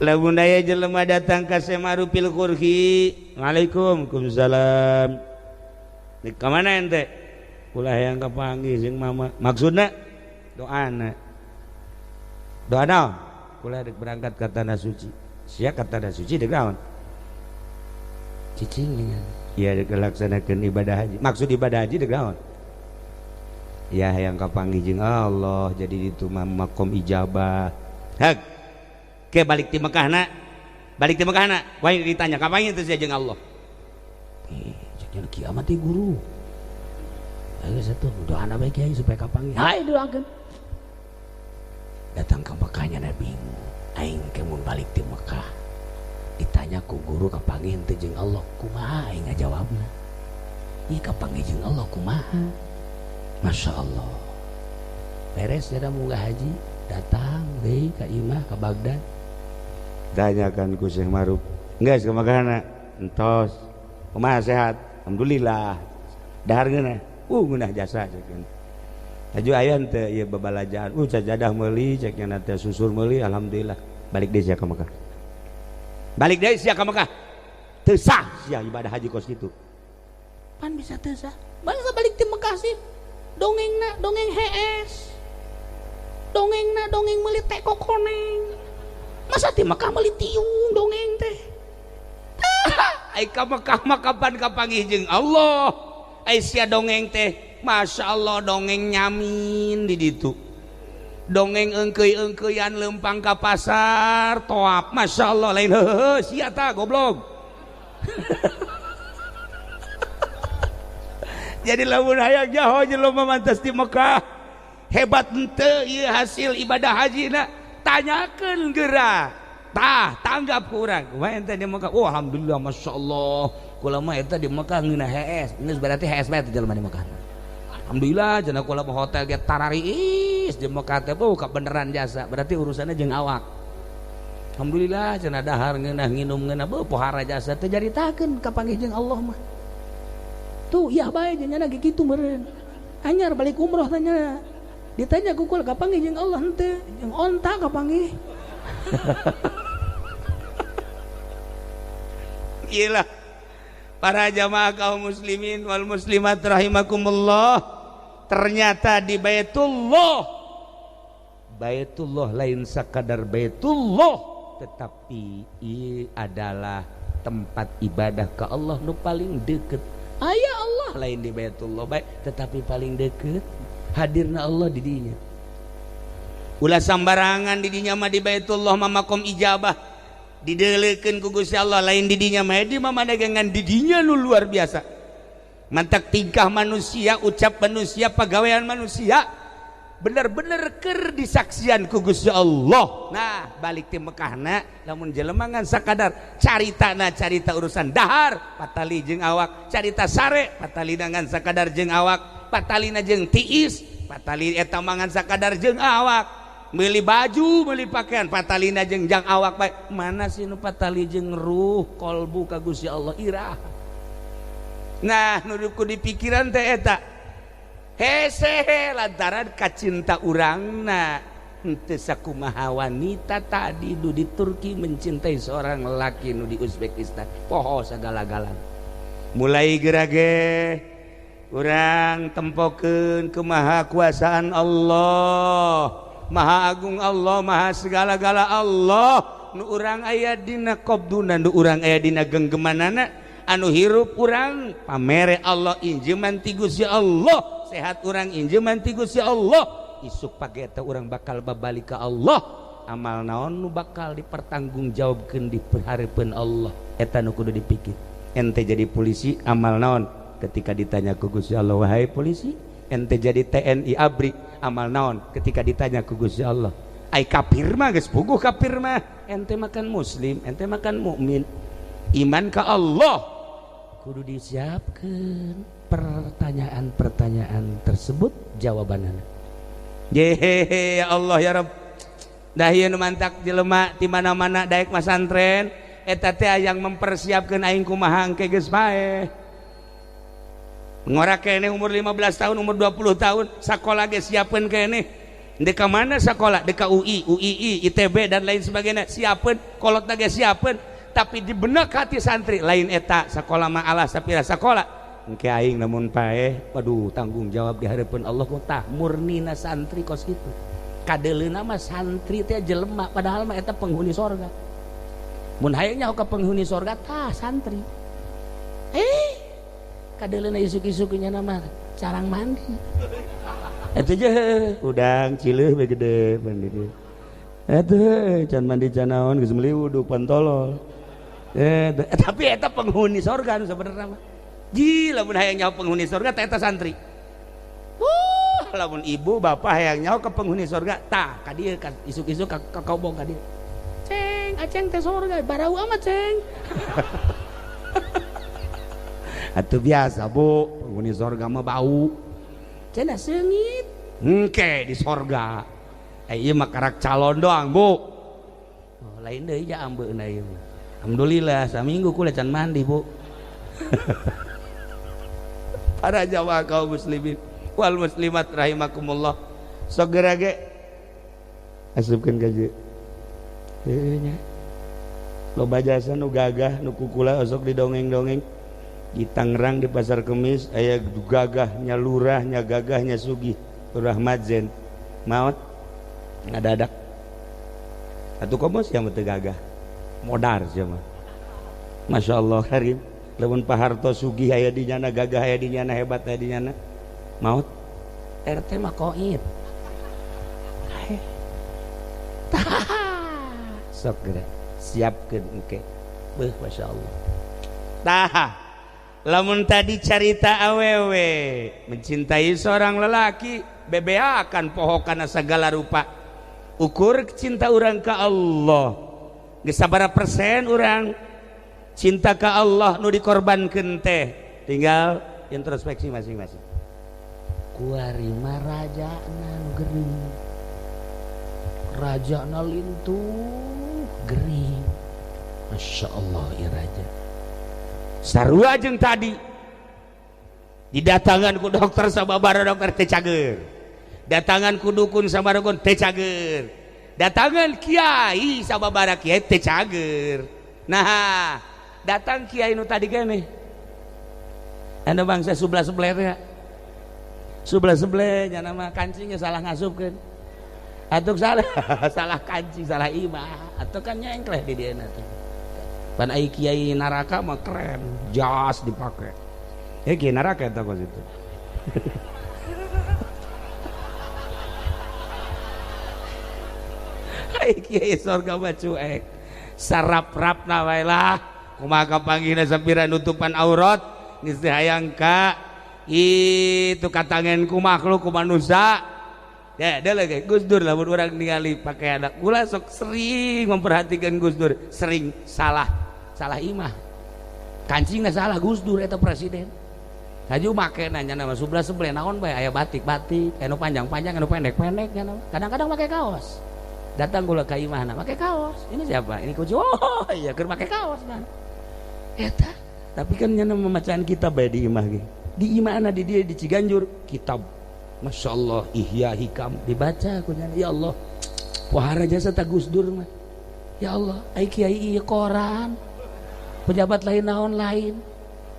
lamun aya jelema datang ka Semarupil Kurhi, Waalaikum salam. Di ka mana ente? Ulah hayang kapanggih jeung mama. Maksudna doana. Doa naon? Kula dek berangkat ka tanah suci. Sia ka tanah suci dek naon? Cicing nya. Iya dek laksanakeun ibadah haji. Maksud ibadah haji dek naon? Ya hayang kapanggih jeung Allah, jadi itu makom ijabah. Hak. Ke balik ti Mekahna. Balik ti Mekahna, wae ditanya kapanggih teh sia jeung Allah. Cek kiamat teh guru. Ayo satu doana bae kiai supaya kapanggih. Hayu doakeun. Datang ke Mekahnya na bingung. Aing ke mun balik ti Mekah. Ditanya ku guru kapanggih teh jeung Allah, kumaha aing ngajawabna? Ieu kapanggih jeung Allah kumaha? Masya Allah. Beres jada munggah haji, datang deui ka imah ka Baghdad. Tanyakan ku Syekh Maruf. Geus ka Mekahna? Entos. Kumaha sehat? Alhamdulillah. Dahar ngeunah? Ngeunah jasa cek. Laju aya henteu ieu babalajaan. Sajadah meuli cek nya teh susur meuli alhamdulillah. Balik deui sia ka Mekah. Balik deui sia ka Mekah. Teu sah sia ibadah haji kos kitu. Pan bisa teu sah. Balik balik ti Mekah sih. Dongengna dongeng hees, dongengna dongeng meuli teko koneng, masa ti Mekah meuli tiung dongeng teh. Ai ka Mekah mah kapan kapanggih jeung Allah. Ai sia dongeng teh, Masya Allah dongeng nyamin di ditu. Dongeng eungkeuy-eungkeuyan leumpang ka pasar toap, Masya Allah lain heuheuh sia tah goblok. Jadi lamun hayang jaho jelema mantas di Mekah hebat henteu ieu hasil ibadah hajina tanyakeun geura tah tanggap ku urang kumaha ente di Mekah. Oh alhamdulillah masyaallah kula mah eta di Mekah ngeunah hees geus berarti hees bae teh jelema di Mekah. Alhamdulillah cenah kula mah hotel ge tarariis di Mekah teh buka beneran jasa berarti urusanna jeung awak. Alhamdulillah cenah dahar ngeunah nginum ngeunah beuh pohara jasa teh jaritakeun kapanggih jeung Allah mah. Tuh iya bae nya ge kitu meureun. Anyar balik umroh tanya. Ditanya ku kula kapanggih jeung Allah henteu, jeung onta kapanggih. Iyalah para jamaah kaum muslimin wal muslimat rahimakumullah. Ternyata di Baitullah, Baitullah lain sakadar Baitullah, tetapi ia adalah tempat ibadah ke Allah nu paling deket. Ayah Allah lain di Baitullah baik, tetapi paling deket hadirna Allah di dinya. Ulah sambarangan di dinya mah di Baitullah mah makom ijabah dideulekeun ku Gusti Allah lain di dinya mah di mah dagangan di dinya nu luar biasa. Mantak tingkah manusia, ucap manusia, pagawean manusia bener-bener keur disaksian ku Gusti Allah. Nah, balik ti Mekahna lamun jelema ngan sakadar caritana carita urusan dahar patali jeung awak, carita sare patalina ngan sakadar jeung awak, patalina jeung tiis, patali eta mah ngan sakadar jeung awak, meuli baju, meuli pakaian patalina jeung jang awak bae. Mana sih nu patali jeung ruh kolbu ka Gusti Allah irah. Nah, nu ku dipikiran teh eta hese lantaran kacinta urangna henteu sakumaha wanita tadi nu di Turki mencintai seorang laki nu di Uzbekistan poho sagala-galana. Mulai gerage urang tempokeun kumaha kuasaan Allah. Maha Agung Allah, Maha segala-gala Allah. Nu urang aya dina qabduna, nu urang aya dina genggemanana, anu hirup urang pamere Allah, injeman ti Gusti Allah, sehat urang injeman ti Gusti Allah. Isuk page eta urang bakal babalik ka Allah. Amal naon nu bakal dipertanggungjawabkeun di hareupeun Allah, eta nu kudu dipikir. Ente jadi polisi amal naon ketika ditanya ku Gusti Allah, wahai polisi? Ente jadi TNI ABRI amal naon ketika ditanya ku Gusti Allah? Ai kafir mah geus puguh kafir mah, ente makan muslim, ente makan mukmin, iman ka Allah. Kudu disiapkeun pertanyaan-pertanyaan tersebut jawabanana. Jehehe ya Allah ya Rabb. Dah ieu nu mantak jelema di mana-mana daek masantren eta teh yang mempersiapkeun aing kumaha engke geus paeh. Ngora keneh umur 15 tahun, umur 20 tahun, sakola ge siapkeun keneh. Dek ka mana sakola? Dek ka UI, UII, ITB dan lain sebagainya. Siapkeun, kolotna ge siapkeun, tapi di benak hati santri lain eta sakola mah alah sapira sakola. Engke aing lamun paeh, waduh tanggung jawab di hareupeun Allah ku tah murnina santri kos kitu. Kadeleuna mah santri teh jelema padahal mah eta penghuni sorga. Mun hayang nyaho ka penghuni sorga tah santri. Kadeleuna isuk-isuk nya mah carang mandi. Eta je udang cileuh we gede mandi. Eta can mandi can naon geus meuli wudhu pantolol. Tapi eta penghuni sorga nu sabenerna mah. Ji lamun hayang nyaho penghuni sorga tah eta santri. Lamun ibu bapak hayang nyaho ke penghuni sorga tah ka dieu ka isuk-isuk ka kobong ka dieu. Ceng, aceng teh sorga barau amat ceng. Atuh biasa bu, penghuni sorga mah bau. Cenah seungit. Engke di sorga. Ieu mah karak calon doang bu. Oh, lain deui ja ambeuna ieu mah. Alhamdulillah saminggu kula can mandi bu. Para jamaah kaum muslimin wal muslimat rahimakumullah. Sok geura ge asupkeun ka dieu. Heueuh nya. Loba jasa nu gagah nu kukula osok didongeng-dongeng. Di Tangerang di Pasar Kemis aya gagahnya lurahnya gagahnya sugih lurah Madzen maot ngadadak atuh komo sia mah teu gagah modar sia mah. Masya Allah karim lamun Pak Harto sugih aya di nyana gagah aya di nyana hebat aya di nyana maot RT mah koit. Sok geura siapkeun engke beuh Masya Allah. Tah lamun tadi carita awewe mencintai seorang lelaki bebeakan poho kana segala rupa, ukur cinta urang ka Allah geus sabaraha persen urang cinta ka Allah nu dikorbankeun teh, tinggal introspeksi masing-masing. Kuari mah rajana nu gering, rajana lintuh gering. Masya Allah ieu raja. Sarua jeung tadi didatangan ku dokter sababara dokter teh cager, datangan ku dukun sababara dukun teh cager, datangan kiai sababara kiai teh cager. Nah datang kiai nu tadi keneh anu bangsa sebelah sebelahnya sebelah sebelahnya nama kancingnya salah ngasupkeun atuh salah salah kancing salah imah atuh kan nyengkleh di dieu teh. Pan ai kiai neraka mah keren, jas dipake. Kiai neraka eta kos itu. Ai kiai sorga mah cuek. Sarap-rapna wae lah. Kumaha kapanggihna sapira nutupan aurat, geus teu hayang ka itu katangen ku makhluk ku manusia. Ya, dia lagi Gus Dur lamun urang ningali pakaian kula sok sering memperhatikan Gus Dur, sering salah imah. Kancingna salah Gus Dur eta presiden. Haju make nanya nama sebelah sebelah naon bae aya batik-batik, anu panjang-panjang, anu pendek-pendek nya. Kadang-kadang make kaos. Datang kula ka imahna make kaos. Ini siapa? Ini kunci. Oh, iya keur make kaos kan. Eta, tapi kan nya memacaan kitab bae di imah ge. Di imahna di dieu di Ciganjur kitab. Masya Allah, Ihya Hikam dibaca ku nya. Ya Allah, wahara jasa ta Gus Dur mah. Ya Allah, ai kiai ieu koran. Pejabat lain naon lain.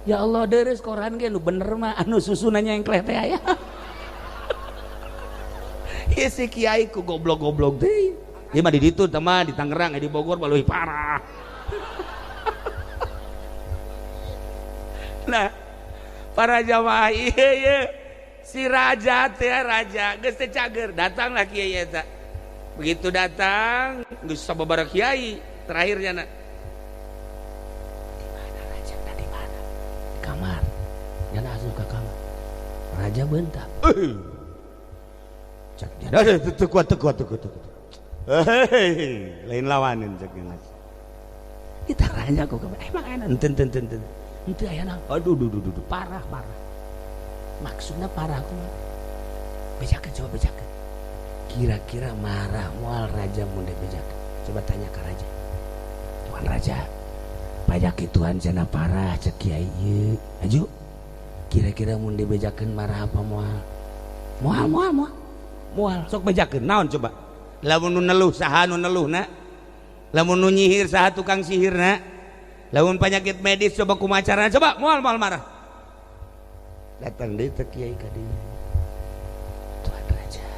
Ya Allah, deres koran ge nu bener mah anu susunannya yang kleh teh aya. Ieu si kiai ku goblok-goblok deui. Ieu mah di ditu teh mah di Tangerang, di Bogor mah leuwih parah. Nah, para jamaah ieu ieu si raja teh raja geus teh cager, datanglah kiai eta. Begitu datang geus sababaraha kiai terakhirnya na. Di mana raja? Di mana? Di kamar. Nyana asup ka kamar. Raja bentak. Cak dia. Teu kuat teu kuat teu kuat. Hei, lain lawanin cak dia. Ditaranya ku emang enak enten enten enten. Henteu aya naon. Aduh duh duh duh parah parah. Maksudna parah kumaha? Bejakeun coba bejakeun. Kira-kira marah moal raja mun dibejakeun. Coba tanya ka raja. Tuan raja, pajak Tuhan cenah parah cek kiai ieu. Aju. Kira-kira mun dibejakeun marah apa moal? Moal moal moal. Moal sok bejakeun naon coba? Lamun nu neluh saha nu neluhna? Lamun nu nyihir saha tukang sihirna? Lamun penyakit medis coba kumaha carana coba moal moal marah. Datang deui teh kiai ka dieu. Tuan raja.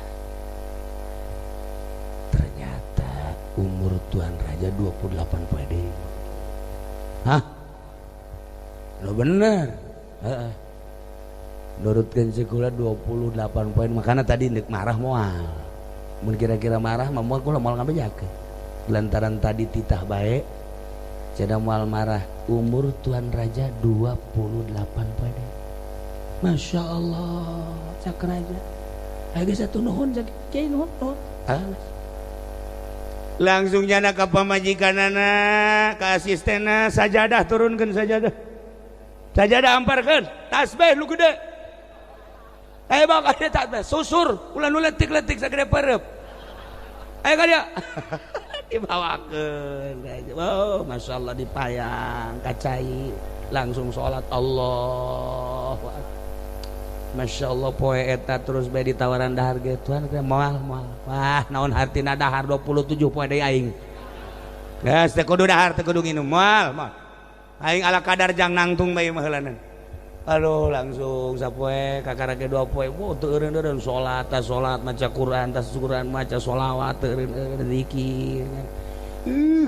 Ternyata umur tuan raja 28 poe deui. Hah? Lo bener. Heeh. Nurutkeun sekolah 28 poin makana tadi ndek marah moal. Mun kira-kira marah mah moal kula moal ngabejakeun. Lantaran tadi titah bae cenah moal marah. Umur tuan raja 28 poe deui. Masya Allah, cak raja. Ayo geus atuh nuhun cak kiai nuhun nuhun. Ah. Langsung nyana ka pamajikanana, ka asistenna sajadah turunkeun sajadah. Sajadah amparkeun, tasbih nu gede. Ayo bak ada tasbih, susur, ulah nu letik-letik sagede pareup. Ayo ka dia. Dibawakeun. Oh, Masya Allah dipayang, kacai, langsung salat Allahu Akbar. Masya Allah poe eta terus bae ditawaran dahar ge tuan moal moal. Wah, naon hartina dahar 27 poe deui aing. Geus teu kudu dahar teu kudu nginum moal moal. Aing ala kadar jang nangtung bae mah heulanan. Aduh langsung sapoe kakara ge 2 poe. Wah teu eureun-eureun salat tas salat maca Quran tas Quran maca sholawat teu eureun-eureun zikir.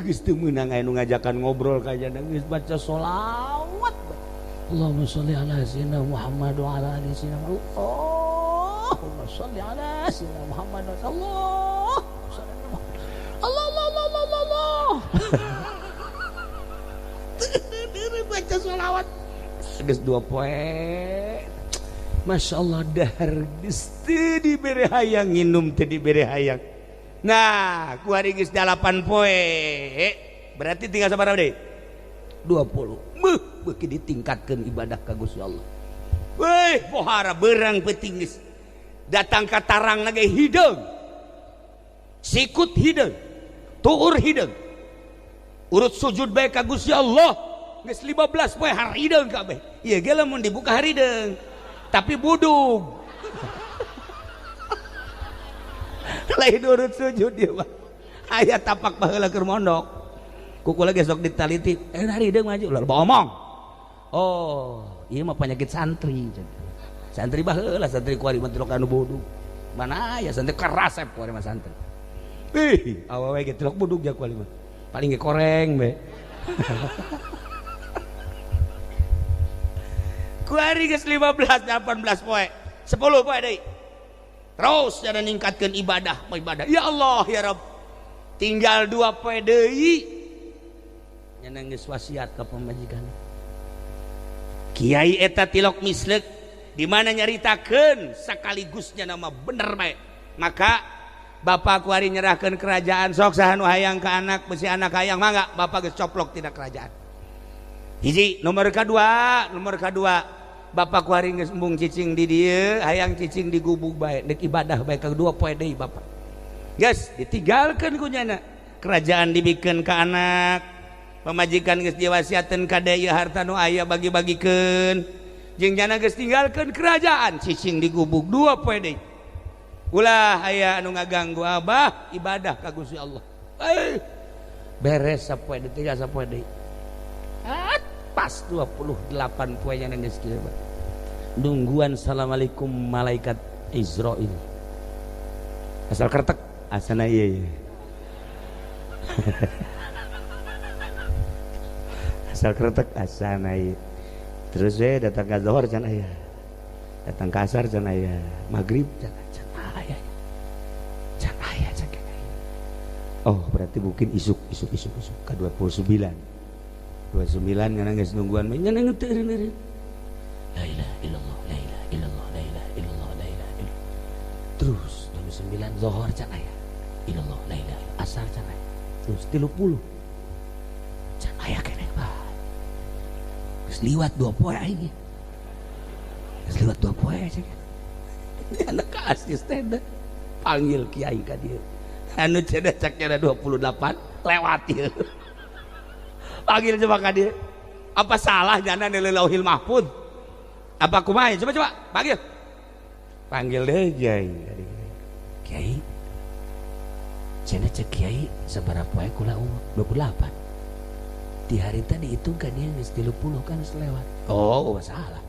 Geus teu meunang aya nu ngajakan ngobrol ka jana geus baca sholawat. Allahumma sholli ala sayyidina Muhammad wa ala ali sayyidina Muhammad. Allahumma sholli ala sayyidina Muhammad wa Allah. Allah Allah Allah Allah Allah. Baca sholawat. Geus 2 poe. Masya Allah dahar geus teu dibere hayang nginum teu dibere hayang. Nah, ku hari geus 8 poe. Berarti tinggal sabaraha deui? 20. Beuh, beuki ditingkatkeun ibadah ka Gusti Allah. Weh, pohara berang peuting geus. Datang ka tarang ge hideung. Sikut hideung. Tuur hideung. Urut sujud bae ka Gusti Allah. Geus 15 poe harideung kabeh. Ieu ge lamun dibuka harideung. Tapi budug. Lain urut sujud ieu mah. Aya tapak baheula keur mondok. Kuku lagi sok ditaliti, harideung maju lah omong. Oh, ieu mah penyakit santri. Santri baheula santri kuari mah tilok anu budug. Mana aya santri karasep kuari mah santri. Ih, awewe ge tilok budug ja kuari mah. Paling ge koreng be. Kuari geus 15 18 poe. 10 poe deui. Terus jana ningkatkeun ibadah, ibadah. Ya Allah ya Rabb. Tinggal 2 poe deui. Nyana geus wasiat ka pamajikan. Kiai eta tilok mislek di mana nyaritakeun sakaligusnya nama bener bae. Maka bapak kuari nyerahkeun kerajaan sok saha nu hayang ka anak besi anak hayang mangga bapak geus coplok tina kerajaan. Hiji nomor kadua, bapak kuari geus embung cicing di dieu hayang cicing di gubuk bae deuk ibadah bae kadua poe deui bapak. Geus ditinggalkeun ku nyana. Kerajaan dibikeun ka anak. Pamajikan geus diwasiateun ka deui harta nu aya bagi-bagikeun. Jeung jana geus tinggalkeun kerajaan cicing di gubuk 2 poe deui. Ulah aya anu ngaganggu abah ibadah ka Gusti Allah. Beres sapoe deui tinggal sapoe deui. Pas 28 poe nya geus kieu. Nungguan assalamualaikum malaikat Israil. Asal kertek asana ieu. Asal kretek asana ieu. Terus we datang ka zuhur can aya. Datang ka asar can aya, maghrib can aya. Can aya can aya. Oh, berarti mungkin isuk isuk isuk isuk ka 29. 29 ngana geus nungguan mah nya teu eureun-eureun. La ilaha illallah, la ilaha illallah, la ilaha illallah, la ilaha illallah. Terus 29 zuhur can aya. Illallah, la ilaha illallah, asar can aya. Terus 30 can aya keneh bae. Geus liwat 2 poe aing. Geus liwat 2 poe cek. Anak ka asisten panggil kiai ka dieu. Anu cenah cak nya 28 lewat ieu. Panggil coba ka dieu. Apa salah jana di Lauhil Mahfud? Apa kumaha? Coba coba panggil. Panggil deh kiai. Kiai. Cenah cek kiai sabaraha poe kula umur 28. Di hari tadi itu kan dia geus 30 kan geus lewat. Oh, masalah.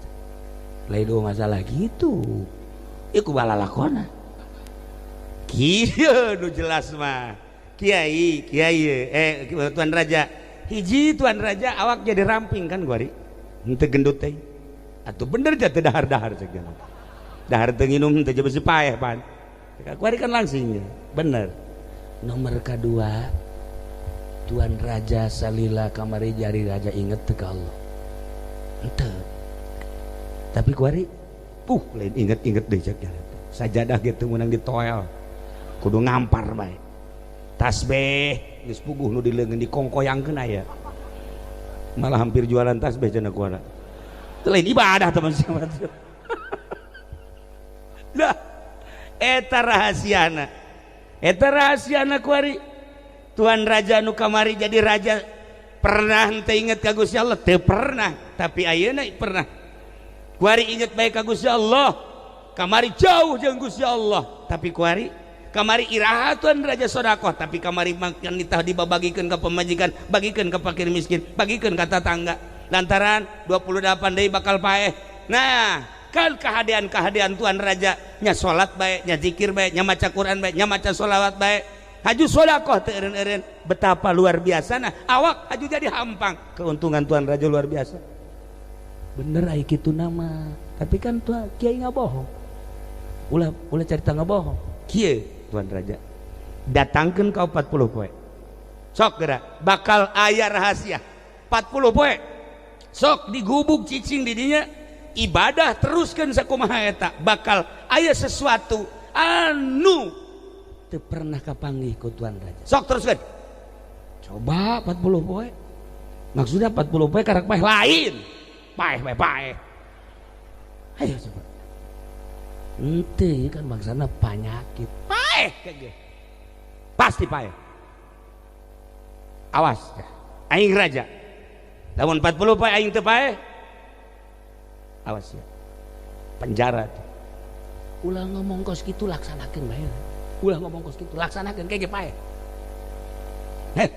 Lain dua masalah gitu. Ieu kumaha lalakona. Kieu nu jelas mah. Kiai, kiai Tuan Raja. Hiji Tuan Raja awak jadi ramping kan guari. Henteu gendut teh. Atuh bener ja teu dahar-dahar cek nya. Dahar teu nginum teu besi paeh pan. Kuari kan langsing bener. Nomor kedua Tuan Raja salila kamari jari raja inget teu ka Allah. Henteu. Tapi kuari lain inget-inget deui cek nya. Sajadah ge teu meunang ditoel. Kudu ngampar bae. Tasbih geus puguh nu dileungeun dikongkoyangkeun aya. Malah hampir jualan tasbih cenah kuara. Teu lain ibadah teman siapa. Lah eta rahasiana. Eta rahasiana kuari. Tuan Raja nu kamari jadi raja pernah henteu inget ka Gusti Allah? Teu pernah, tapi ayeuna pernah. Kuari inget bae ka Gusti Allah. Kamari jauh jeung Gusti Allah, tapi kuari kamari iraha Tuan Raja sedekah, tapi kamari makan nitah dibabagikeun ka pemajikan, bagikeun ka fakir miskin, bagikeun ka tatangga. Lantaran 28 deui bakal paeh. Nah, kan kehadean-kehadean Tuan Raja nya salat bae, nya zikir bae, nya maca Quran bae, nya maca sholawat bae. Haju sedekah teu eureun-eureun, betapa luar biasa nah awak haju jadi hampang. Keuntungan Tuan Raja luar biasa. Bener ai kitu nama, tapi kan tuan kiai ngabohong. Ulah ulah carita ngabohong. Kieu Tuan Raja datangkeun ka 40 poe. Sok geura bakal aya rahasia. 40 poe. Sok digubuk cicing di dinya ibadah teruskeun sakumaha eta bakal aya sesuatu anu teu pernah kapanggih ku Tuan Raja. Sok teruskeun. Coba 40 poe. Maksudnya 40 poe karak paeh lain. Paeh paeh paeh. Ayo coba. Henteu kan bangsana panyakit. Paeh kege. Pasti paeh. Awas aing raja. Lamun 40 poe aing teu paeh. Awas ya. Penjara. Ulah ngomong kos kitu laksanakeun bae. Ulah ngomong kos kitu laksanakeun kege paeh. Heh.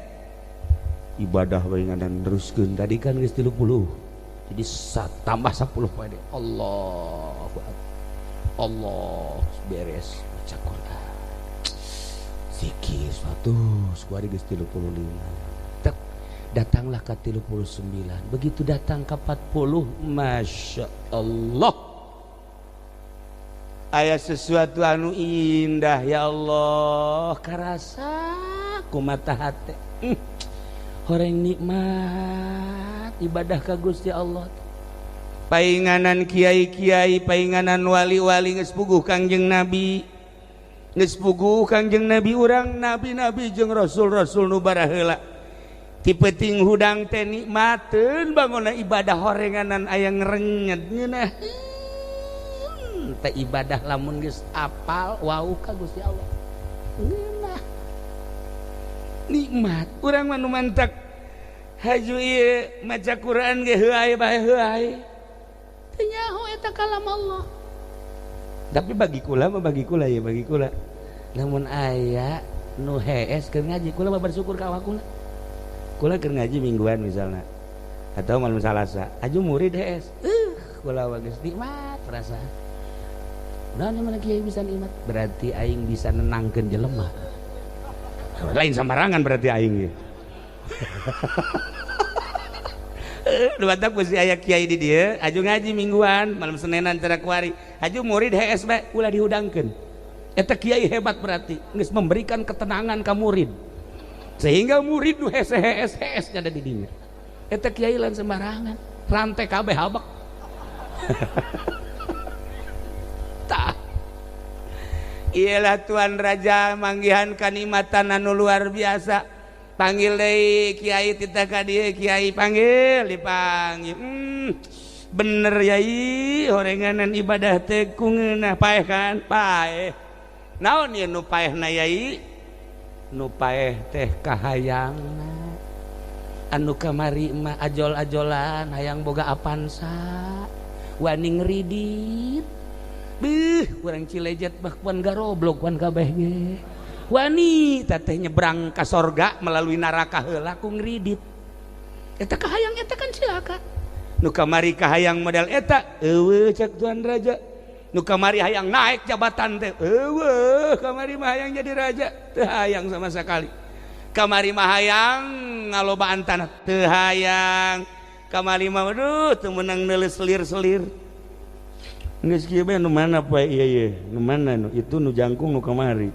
Ibadah bae ngadan neruskeun tadi kan geus 30. Jadi tambah 10 poe deui. Allahu akbar. Allah beres baca Quran. Zikir 100 kuari geus 35. Tek datanglah ke 39. Begitu datang ke 40, Masya Allah. Aya sesuatu anu indah ya Allah, karasa ku mata hate. Horeng nikmat ibadah ka Gusti Allah. Painganan kiai-kiai, painganan wali-wali geus puguh Kangjeng Nabi. Geus puguh Kangjeng Nabi urang nabi-nabi jeung rasul-rasul nu baraheula. Ti peuting hudang teh nikmateun bangona ibadah horenganan aya ngrenyet ngeunah. Teh ibadah lamun geus apal wau ka Gusti Allah. Ngeunah. Nikmat urang mah nu mantak haju ieu maca Quran ge heuay bae heuay. Teu nyaho eta kalam Allah. Tapi bagi kula mah bagi kula ya bagi kula. Lamun aya nu hees keur ngaji kula mah bersyukur ka awak kula. Kula keur ngaji mingguan misalna atau malam Salasa, aju murid hees. Kula mah geus nikmat perasaan. Nah, mana kiai bisa nikmat? Berarti aing bisa nenangkeun jelema. Lain sembarangan berarti aing ieu. Dua tak mesti aya kiai di dieu, aju ngaji mingguan, malam Senenan cara kuari. Aju murid HSB ulah dihudangkeun. Eta kiai hebat berarti, geus memberikan ketenangan ka murid. Sehingga murid nu hese hees hees ada di dinya. Eta kiai lain sembarangan, rantai kabeh habak. Iyalah Tuan Raja manggihan kanikmatan anu luar biasa. Panggil deui kiai titah ka dieu, kiai panggil, dipanggil. Bener yai, horenganan ibadah teh ku ngeunah paeh kan? Paeh. Naon ieu nu paehna yai? Nu paeh teh kahayangna. Anu kamari mah ajol-ajolan hayang boga Avanza, wani ngridit. Beuh, urang Cilejet mah wan garoblok wan kabeh ge. Wani teteh nyebrang ka sorga melalui neraka heula ku ngridit. Eta kahayang eta kan cilaka. Nu kamari kahayang model eta eueuh cek Tuan Raja. Nu kamari hayang naik jabatan teh eueuh, kamari mah hayang jadi raja teu hayang sama sekali. Kamari mah hayang ngalobaan tanah teu hayang. Kamari mah aduh teu meunang neuleus selir-selir. Geus kieu bae nu mana poe ieu ieu, nu mana nu itu nu jangkung nu kamari.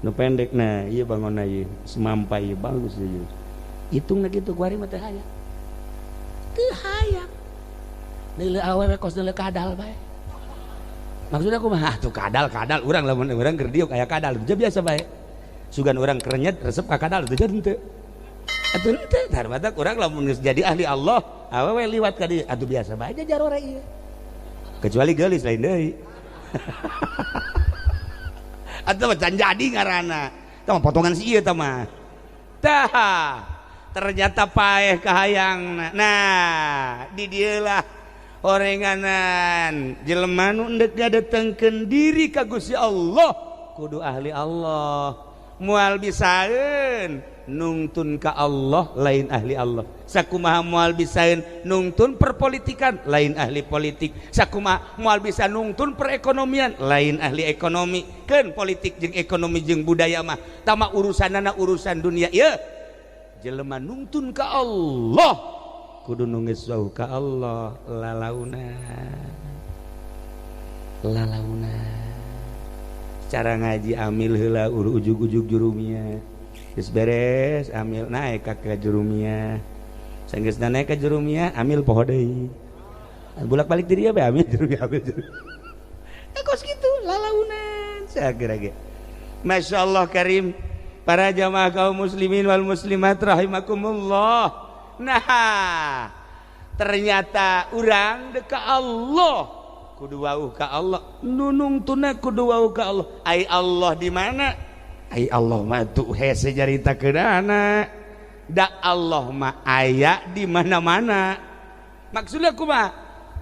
Nu pendek nah ieu bangonna ieu, semampai ieu bagus ieu. Hitungna kitu kuari mah teu hayang. Teu hayang. Neuleuh awewe kos neuleuh kadal bae. Maksudna kumaha? Tuh kadal-kadal urang lamun urang keur diuk aya kadal, teu biasa bae. Sugan urang kerenyet resep ka kadal teu jadi henteu. Atuh henteu, tar batak urang lamun geus jadi ahli Allah, awewe liwat ka dieu, atuh biasa bae jarore ieu. Kecuali geulis lain deui. Atuh mah can jadi ngaranna. Tah mah potongan si ieu tah mah. Tah, ternyata paeh kahayangna. Nah, di dieu lah orenganan jelema nu endek ngadatengkeun diri ka Gusti Allah kudu ahli Allah. Moal bisaeun nungtun ka Allah lain ahli Allah. Sakumaha moal bisaeun nungtun perpolitikan lain ahli politik. Sakumaha moal bisa nungtun perekonomian lain ahli ekonomi. Keun politik jeung ekonomi jeung budaya mah tama urusanana urusan dunia ieu. Jelema nungtun ka Allah kudu nu geus wauh ka Allah lalauna. Lalauna. Cara ngaji amil heula ujug-ujug jurumia. Geus beres amil naik ka jurumia. Sanggeusna naik ka jurumia amil poho deui. Bolak-balik di dieu bae amil jurumia amil jurumia. Kos kitu lalaunan sageura ge. Masyaallah karim para jamaah kaum muslimin wal muslimat rahimakumullah. Nah, ternyata urang deka Allah kudu wauh ka Allah, nunungtuna kudu wauh ka Allah. Ai Allah di mana? Ai Allah mah tuh hese caritakeunana. Da Allah mah aya di mana-mana. Maksudna kumaha?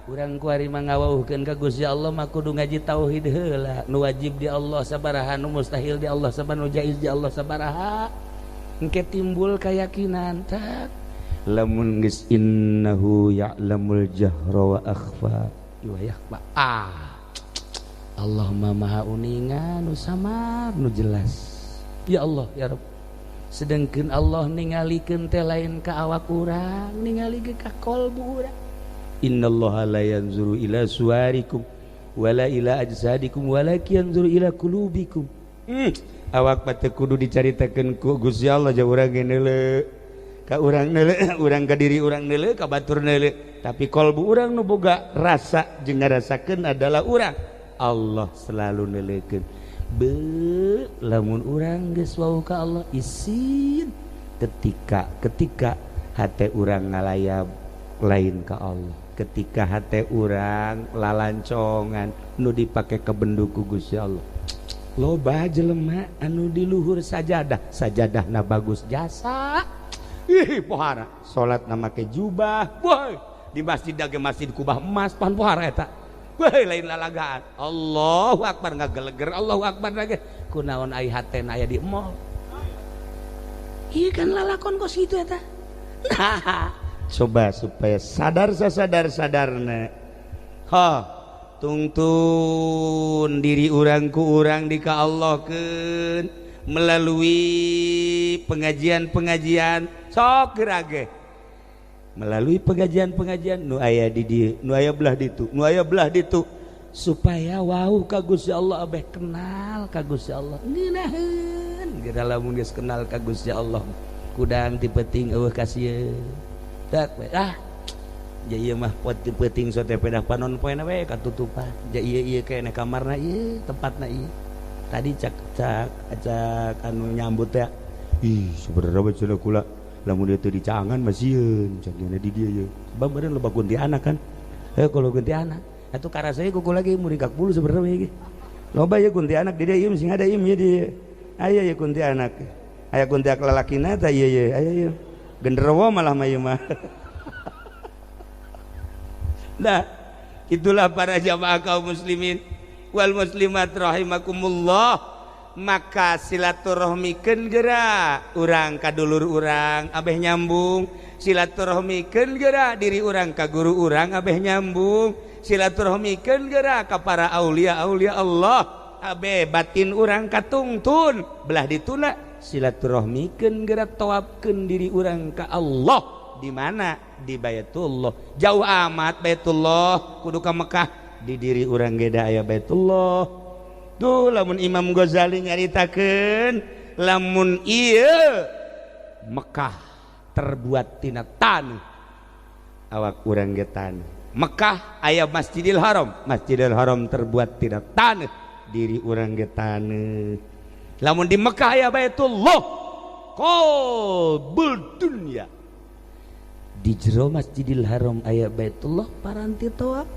Urang kuari mah ngawauhkeun ka Gusti Allah mah kudu ngaji tauhid heula. Nu wajib di Allah sabaraha, nu mustahil di Allah sabaraha, nu jaiz di Allah sabaraha. Engke timbul keyakinan tak lamun geus innahu ya'lamul jahra wa akhfa. Iwayah ah Allah maha uninga nu samar nu jelas. Ya Allah ya Rabb. Sedangkan Allah ningalikeun teh lain ka awak urang, ningalikeun ka kolbu urang. Innallaha la yanzuru ila suwarikum wala ila ajsadikum walakin yanzuru ila qulubikum. Awak mah teu kudu dicaritakeun ku Gusti Allah ja urang ge neuleuh. Ka urang neuleuh, urang ka diri urang neuleuh, ka batur neuleuh. Tapi kolbu urang nu boga rasa jeung ngarasakeun adalah urang. Allah selalu neuleukeun. Beuh, lamun urang geus wauh ka Allah isin ketika hate urang ngalayab lain ka Allah. Ketika hate urang lalancongan nu dipake kebendu ku Gusti Allah. Loba jelema anu di luhur sajadah, sajadahna bagus jasa. Ih, pohara salat na make jubah, woi di masjid dage masjid kubah emas pan pohara eta. Woi lain lalagaan. Allahu akbar ngageleger, Allahu akbar lagi. Kunaon ai hatena aya di mall. Ieu kan lalakon kos kitu eta. Nah, coba supaya sadar sasadar sadarna. Ha, Tungtun diri urang ku urang di ka Allahkeun melalui pengajian-pengajian. Sok gerage melalui pengajian-pengajian nu aya di dieu, nu aya belah ditu, nu aya belah ditu, supaya wau ka Gusti Allah, abeh kenal ka Gusti Allah. Ngeunaheun geura lamun geus kenal ka Gusti Allah, kudang ti peuting eueuh kasieun. Tak ah ja ieu mah pot ti peuting sote pedah panon poena we katutupan. Ja ieu ieu keneh kamarna, ieu tempatna ieu. Tadi cak cak cak anu nyambut teh, ih, sebenarnya mah cenah kula lamun dieu teu dicangan mah sieun cak di dieu ye, sebab meureun loba kuntilanak kan. Kalau kuntilanak atuh karasa ku kula ge muringkak bulu sebenarnya ge. Loba ye kuntilanak di dieu, ieu sing ada ieu di aya ye kuntilanak, aya kuntilanak lalakina tah ieu ye, aya ye genderuwo malah mah ieu mah. Nah, itulah para jamaah kaum muslimin wal muslimat rahimakumullah. Maka silaturahmikeun geura urang ka dulur urang abeh nyambung, silaturahmikeun geura diri urang ka guru urang abeh nyambung, silaturahmikeun geura ka para aulia-aulia Allah abeh batin urang katungtun. Belah dituna silaturahmikeun geura, tawafkeun diri urang ka Allah. Di mana? Di Baitullah. Jauh amat Baitullah kudu ka Mekah, di diri urang ge da aya Baitullah. Tuh lamun Imam Ghazali nyaritakeun lamun ieu Mekah terbuat tina taneuh, awak urang ge taneuh. Mekah aya Masjidil Haram, Masjidil Haram terbuat tina taneuh, diri urang ge taneuh. Lamun di Mekah aya Baitullah, qalbul dunya. Di jero Masjidil Haram aya Baitullah paranti tawaf,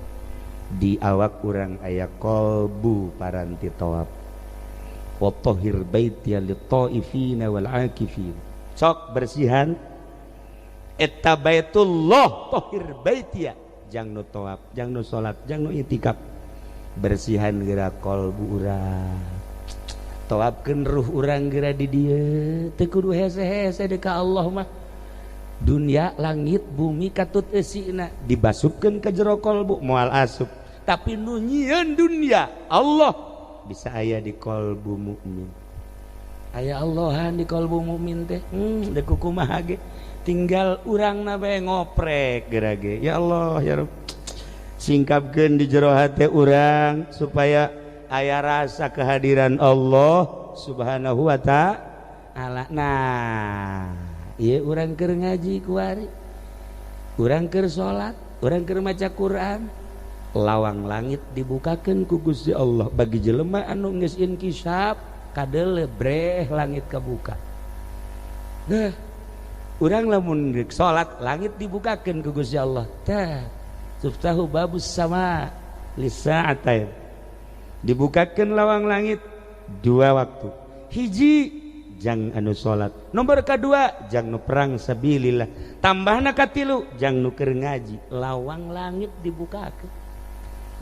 di awak urang aya qalbu paranti tawaf. Wa tahhir baitiya lit-taifina wal akifin. Sok bersihan eta Baitullah, tahhir baitiya, jang nu tawaf, jang nu salat, jang nu itikaf. Bersihan geura qalbu urang, tawafkeun ruh urang geura di dieu. Teu kudu hese-hese deui ka Allah mah. Dunia langit bumi katut eusina dibasupkeun ka jero kolbu moal asup, tapi nu nyieun dunia Allah bisa aya di kolbu mukmin. Aya Allahan di kolbu mukmin teh. Deuk kumaha ge tinggal urangna bae ngoprek geura ge. Ya Allah ya Rabb, singkapkeun di jero hate urang supaya aya rasa kehadiran Allah Subhanahu wa ta'ala. Nah, ieu urang keur ngaji kuari, urang keur salat, urang keur maca Quran, lawang langit dibukakeun ku Gusti Allah bagi jelema anu geus inkisaf kadele breh langit kabuka. Nah, urang lamun rek salat langit dibukakeun ku Gusti Allah. Tah, tuftahu babus sama lisa'atain. Dibukakeun lawang langit dua waktu. Hiji jang anu salat, nomor kedua jang nu perang sabilillah, tambahna katilu jang nu keur ngaji. Lawang langit dibukakeun.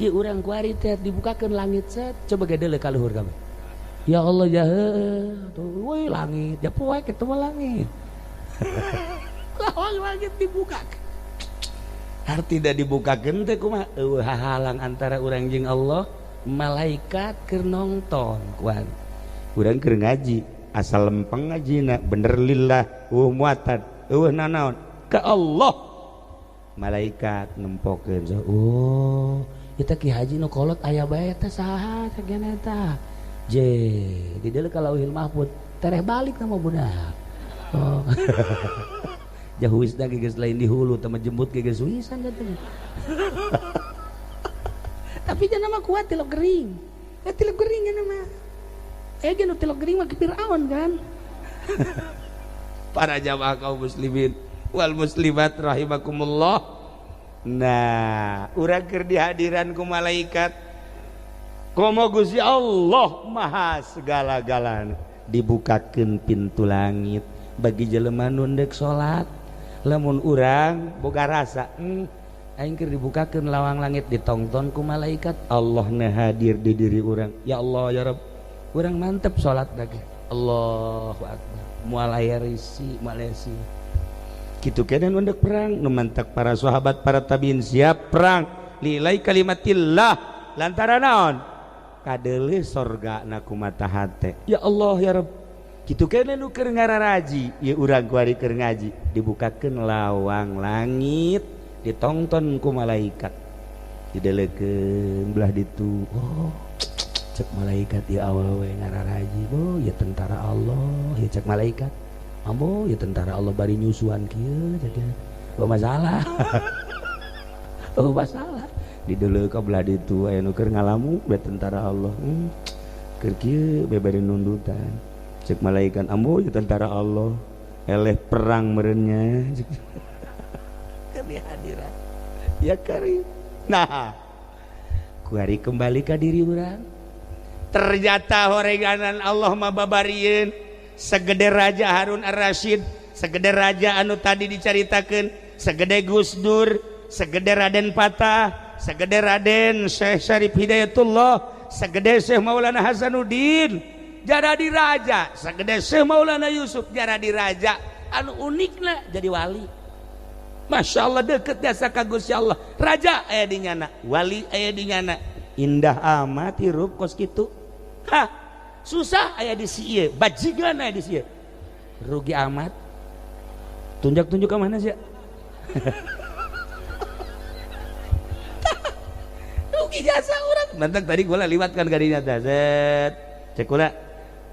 Ieu urang kuari teh dibukakeun langit set, coba gedeule ka luhur kabeh. Ya Allah ya tuh woi langit, ya poek kitu mah langit. Lawang langit dibukakeun. Arti da dibukakeun teh kumaha? Eueuh hahalang antara urang jeung Allah, malaikat keur nongton kuari. Urang keur ngaji asal lempeng ngajina bener lillah, eueuh muatan, eueuh nanaon ka Allah, malaikat nempokeun. Oh, eta Ki Haji nu kolot aya bae teh, saha sagena eta je di dieu ka Lauhil Mahfud tereh balik nama budak. Oh, jahuisna ge geus lain di hulu teh mah, jembut ge geus wisan teh. Tapi jangan mah kuat tilok gering, tilok gering nya mah. Ge nu tilok gering mah ke Firaun kan. Para jamaah kaum muslimin wal muslimat rahimakumullah. Nah, urang keur dihadiran ku malaikat, komo Gusti Allah maha segala-galana, dibukakeun pintu langit bagi jelema nu ndek salat. Lamun urang boga rasa, aing keur dibukakeun lawang langit ditongton ku malaikat, Allah na hadir di diri urang. Ya Allah ya Rabb, urang mantep salat lagi. Allahu akbar, moal aya risi, moal aya si. Kitu keneh nu ndek perang, nu mantak para sahabat, para tabiin siap perang lilai kalimatillah. Lantaran naon? Kadeuleuh sorgana ku mata hate. Ya Allah ya Rabb. Kitu keneh nu keur ngararaji, ieu urang kuari keur ngaji, dibukakeun lawang langit, ditongton ku malaikat. Dideleukeun belah ditu. Oh, cek malaikat ieu awewe ngararaji. Oh, ya tentara Allah, ya cek malaikat. Ambo, ya tentara Allah bari nyusuan kieu cek. Oh masalah. Oh masalah. Dideleuh ka belah ditu aya nu keur ngalamu be tentara Allah. Keur kieu be bari nundutan. Cek malaikat ambo ya tentara Allah eleh perang merenya. Kami hadirat ya karim. Nah, kuari kembali ka diri urang. Ternyata horeganan Allah mah babarieun segede Raja Harun Ar-Rasyid, segede raja anu tadi dicaritakeun, segede Gus Dur, segede Raden Patah, segede Raden Syekh Syarif Hidayatullah, segede Syekh Maulana Hasanuddin jaradi raja, segede Syekh Maulana Yusuf jaradi raja, anu unikna jadi wali. Masya Allah deket jasa ka Gusti Allah. Raja aya di nyana, wali aya di nyana. Indah amat hirup kos kitu. Hah, susah aya di si ieu, bajingan aya di si ieu. Rugi amat. Tunjuk-tunjuk ke mana sih? Rugi jasa urang. Mantap tadi gua liwat kan kadinya teh. Set. Cek kula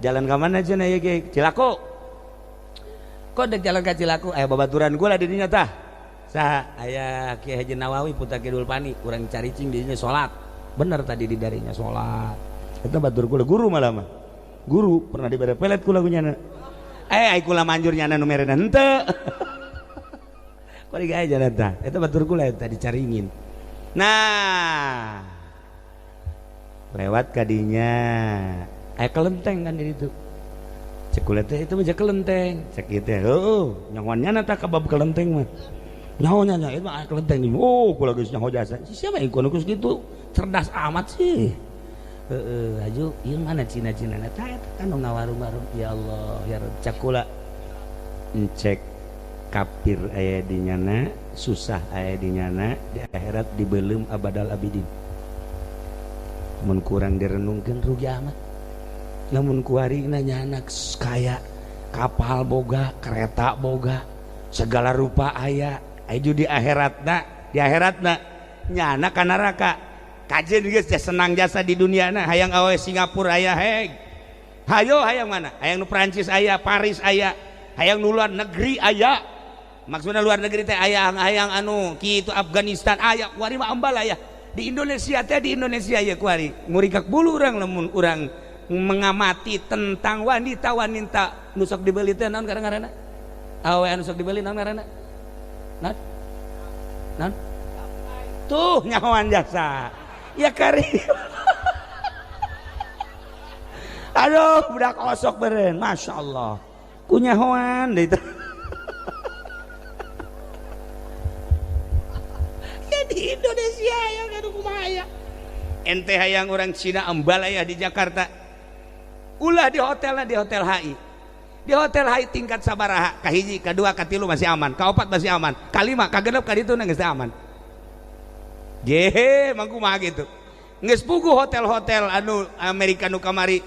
jalan ke mana cenah ieu ge? Cilaku. Kok dek jalan ka Cilaku? Aya babaturan gua lah di dinya tah. Saha? Aya Kiai Haji Nawawi putra Kidul Pani, urang caricing di dinya salat. Bener tadi di darinya salat. Eta batur kula guru malah mah. Guru pernah dibere pelet kula ku nyana. Ai kula manjur nyana nu merena henteu. Kok digae jalan tah. Eta batur kula eta dicaringin. Nah, lewat kadinya aya kelenteng kan di ditu. Cek kula teh itu mah kelenteng. Cek ieu teh heueuh nyahoan nyana tah ka bab kelenteng mah. Nyaho nya itu mah kelenteng. Oh, kula geus nyaho jasa. Siapa yang kuno kitu cerdas amat sih. Heeh, aju ieu mana Cina-Cina na tah eta kan nu ngawarung-warung. Ya Allah, ya Rabb. Cek kula encek kafir aya di nyana, susah aya di nyana, di akhirat dibeuleum abadal abidin. Mun kurang direnungkeun rugi amat. Lamun kuari nanya anak kaya kapal boga, kereta boga, segala rupa aya. Aju di akhiratna nyana ka neraka. Kajeun geus senang jasa di duniana, hayang awe Singapura aya heg. Hayo hayang mana? Hayang nu Prancis aya, Paris aya, hayang nu luar negeri aya. Maksudna luar negeri teh aya hayang anu kitu Afghanistan aya, kuari mah ambal aya. Di Indonesia teh di Indonesia ya kuari. Ngurikak bulu urang lamun urang mengamati tentang wanita-wanita nu sok dibeli teh naon ngaranna? Awe anu sok dibeli naon ngaranna? Naon? Naon? Tuh nyahoan jasa. Ya kari. Aduh, budak osok beren, Masya Allah. Ku nyahoan deui teh. Ya di Indonesia yang anu kumaha aya. Ente hayang orang Cina ambal aya di Jakarta. Ulah di hotelna di hotel HI. Di hotel HI tingkat sabaraha, kahiji, kadua, katilu masih aman, kaopat masih aman, kalima, kagenep, kaditu geus aman. Jehe, mangku mah gitu. Geus puguh hotel-hotel anu Amerika nu kamari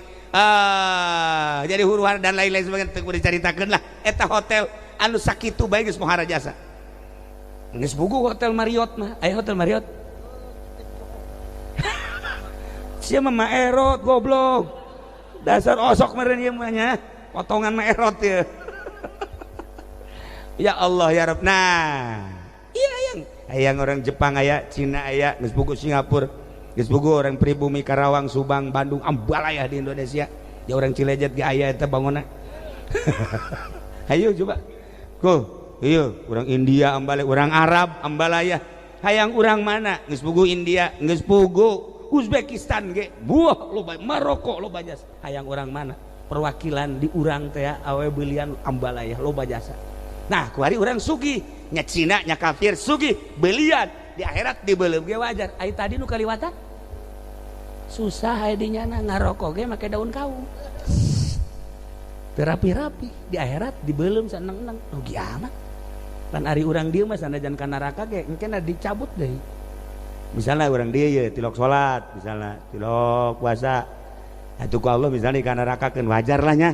jadi huru-hara dan lain-lain sebagainya teu kudu dicaritakeun lah. Eta hotel anu sakitu bae geus pohara jasa. Geus puguh hotel Marriott mah, aya hotel Marriott. Sia mah maerot goblok. Dasar osok meureun ieu mah nya. Potongan mah erot ya. Ya Allah ya Rabb. Nah, iya hayang. Hayang orang Jepang aya, Cina aya, geus puguh Singapura, geus puguh orang pribumi Karawang, Subang, Bandung, ambal aya di Indonesia. Ya orang Cilejet ge aya eta bangunna. Hayu coba. Go, ieu orang India ambal, orang Arab ambal aya. Hayang urang mana? Geus puguh India, geus puguh Uzbekistan ge, buah loba, Maroko loba jasa. Hayang urang mana? Perwakilan di urang teh awe belian ambalaya loba jasa. Nah, kuari urang sugih, nya Cina nya kafir sugih, belian di akhirat dibeuleum ge wajar. Ai tadi nu kaliwatan susah aya di nyana ngarokok ge make daun kaung. Teu rapi-rapi di akhirat dibeuleum saneng-neng rugi amat. Pan ari urang dieu mah sanajan ka neraka ge engke dicabut deui. Misalnya orang dia ya tilok salat, misalnya tilok puasa. Atuh ku Allah misalnya dikanarakakeun, wajar lah nya.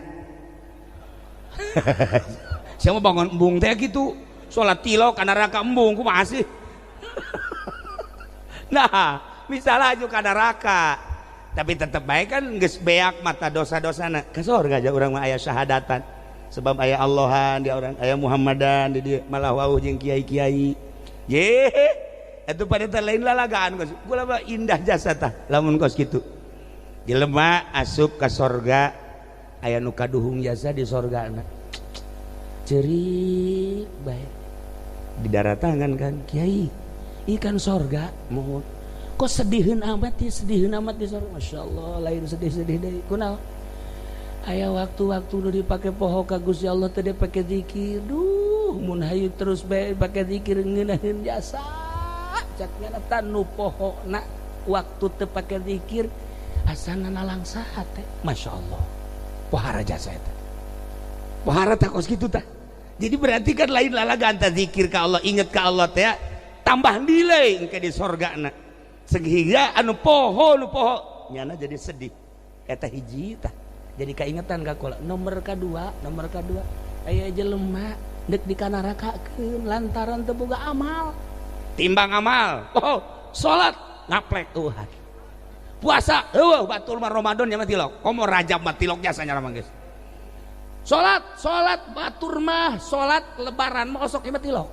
Siapa bangun embung teh gitu, salat tilok ka neraka embung kumaha sih? Nah, misalnya aju ka neraka, tapi tetep baik kan geus beak mata dosa-dosana. Ka sorga aja urang mah aya syahadatan. Sebab aya Allahan di orang, aya Muhammadan di dieu, malah wauh jeung kiai-kiai. Ye, itu pada teh lain lalagaan kos. Kula mah indah jasa tah lamun kos kitu. Jelema asup ka sorga aya nu kaduhung jasa di sorgana. Cerik bae. Di daratangan kan kiai, ikan sorga mohon. Kok sediheun amat ya, sediheun amat di sorga. Masya Allah, lain sedih-sedih deui. Kunaon? Aya waktu-waktu nu dipake poho ka Gusti Allah teh dipake zikir. Duh, mun hayu terus bae pake zikir ngeunaheun jasa. Cak nyana tanu poho na waktu teu pake zikir asana nalangsa teh. Masya Allah. Pohara jasa eta. Pohara tah kos kitu tah. Jadi berarti kan lain lalagaan tah zikir ka Allah, inget ka Allah teh tambah nilai engke di sorgana. Sehingga anu poho nu poho nyana jadi sedih. Eta hiji tah. Jadi kaingetan ka kula. Nomor kadua aya jelema deuk dikanarakakeun lantaran teu boga amal. Timbang amal. Oh, salat ngaplek eueuh. Puasa eueuh batur mah Ramadan nya mah tilok. Komo Rajab mah tilok jasa nya mah geus. Salat batur mah salat lebaran mah osok ieu mah tilok.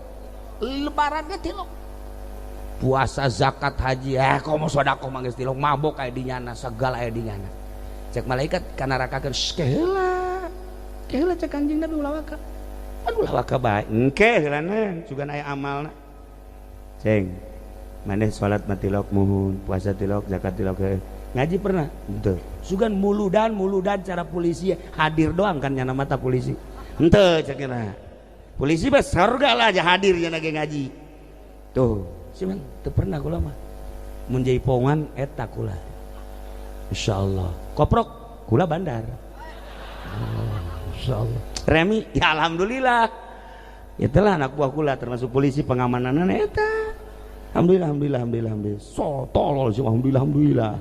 Lebaran ge tilok. Puasa, zakat, haji, komo sedekah mah geus tilok, mabok aya di nyana, segala aya di nyana. Cek malaikat kanarakakeun, keheula. Keheula cek Kanjeng Nabi ulah waka. Aduh ulah waka bae. Engke heulana sugan aya amalna. Ceng, maneh salat mah tilok muhun, puasa tilok, zakat tilok. Ngaji pernah? Henteu. Sugan muludan cara polisi hadir doang kan nyana mata polisi. Henteu cek nya. Polisi mah surga lah aja hadir nya ge ngaji. Tuh, sih teu pernah kula mah. Mun jaipongan eta kula. Insyaallah. Koprok kula bandar. Oh, insyaallah. Remi ya alhamdulillah. Itulah anak buah kula termasuk polisi pengamananna eta. Alhamdulillah alhamdulillah alhamdulillah alhamdulillah. So tolol sih alhamdulillah alhamdulillah.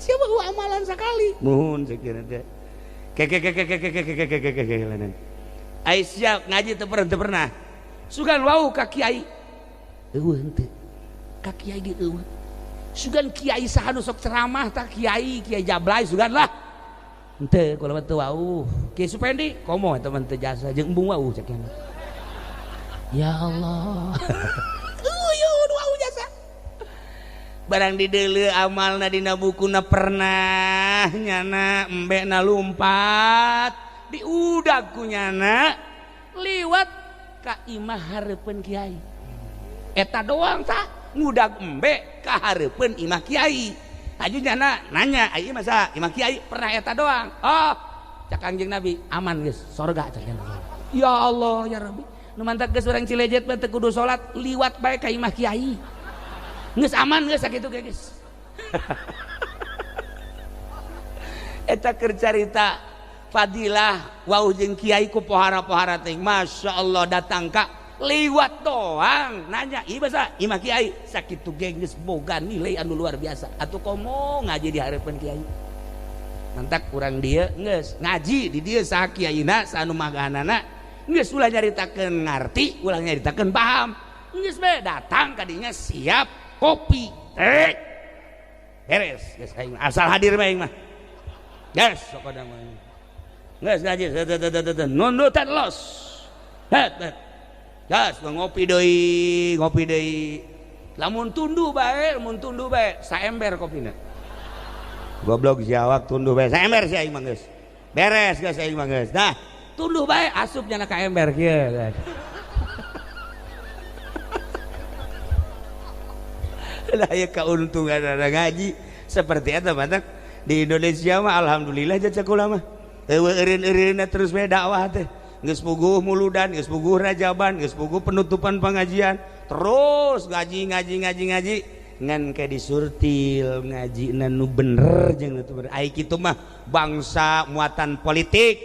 Siapa gua amalan sekali. Muhun sekira teh. Ke ke ke ke ke ke ke ke ke ke ke. Ai siap ngaji teu pernah. Sugan wau ka kiai. Eueuh henteu. Ka kiai ge eueuh. Sugan kiai saha nu sok ceramah tah kiai, kiai Jablay sugan lah. Henteu kula mah teu wau. Kiai Supendi komo eta mah teu jasa jeung embung wau cek nya. Ya Allah. Eueuh wau jasa. Barang dideuleu amalna dina bukuna pernah nyana embekna lumpat diudag ku nyana liwat ka imah hareupeun kiai. Eta doang tah ngudag embe ka hareupeun imah kiai. Aju nyana nanya, ai masa imah kiai pernah eta doang. Oh, cak Kanjeng Nabi aman geus sorga cak nyana. Ya Allah ya Rabbi. Nu mantak geus urang Cilejet mah teu kudu salat liwat bae ka imah kiai. Geus aman geus sakitu ge geus. Eta keur carita fadilah wau jeung kiai ku pohara-pohara teh. Masya Allah datang ka liwat doang nanya ieu basa imah kiai sakitu ge geus boga nilai anu luar biasa. Atuh komo ngaji di hareupeun kiai. Mantak urang dieu geus ngaji di dieu saha kiaina saha nu magahanana geus ulah nyaritakeun ngarti, ulah nyaritakeun paham. Geus bae datang ka dinya siap kopi teh beres geus aing asal hadir bae aing mah. Geus sok ada mah. Geus ngaji nundutan los. Het. Geus ngopi deui. Lamun tunduh bae saember kopina. Goblok si awak tunduh bae saember si aing mah geus. Beres geus aing mah geus. Nah, tunduh bae asup nyana ka ember kieu. Lah ya keuntungan ada ngaji seperti eta mantak di Indonesia mah alhamdulillah jasa kula mah. Eueuh eureun-eureunna terus bae dakwah teh. Geus puguh muludan, geus puguh rajaban, geus puguh penutupan pengajian, terus ngaji ngan ke disurtil ngajina nu bener jeung nu teu bener. Ai kitu mah bangsa muatan politik,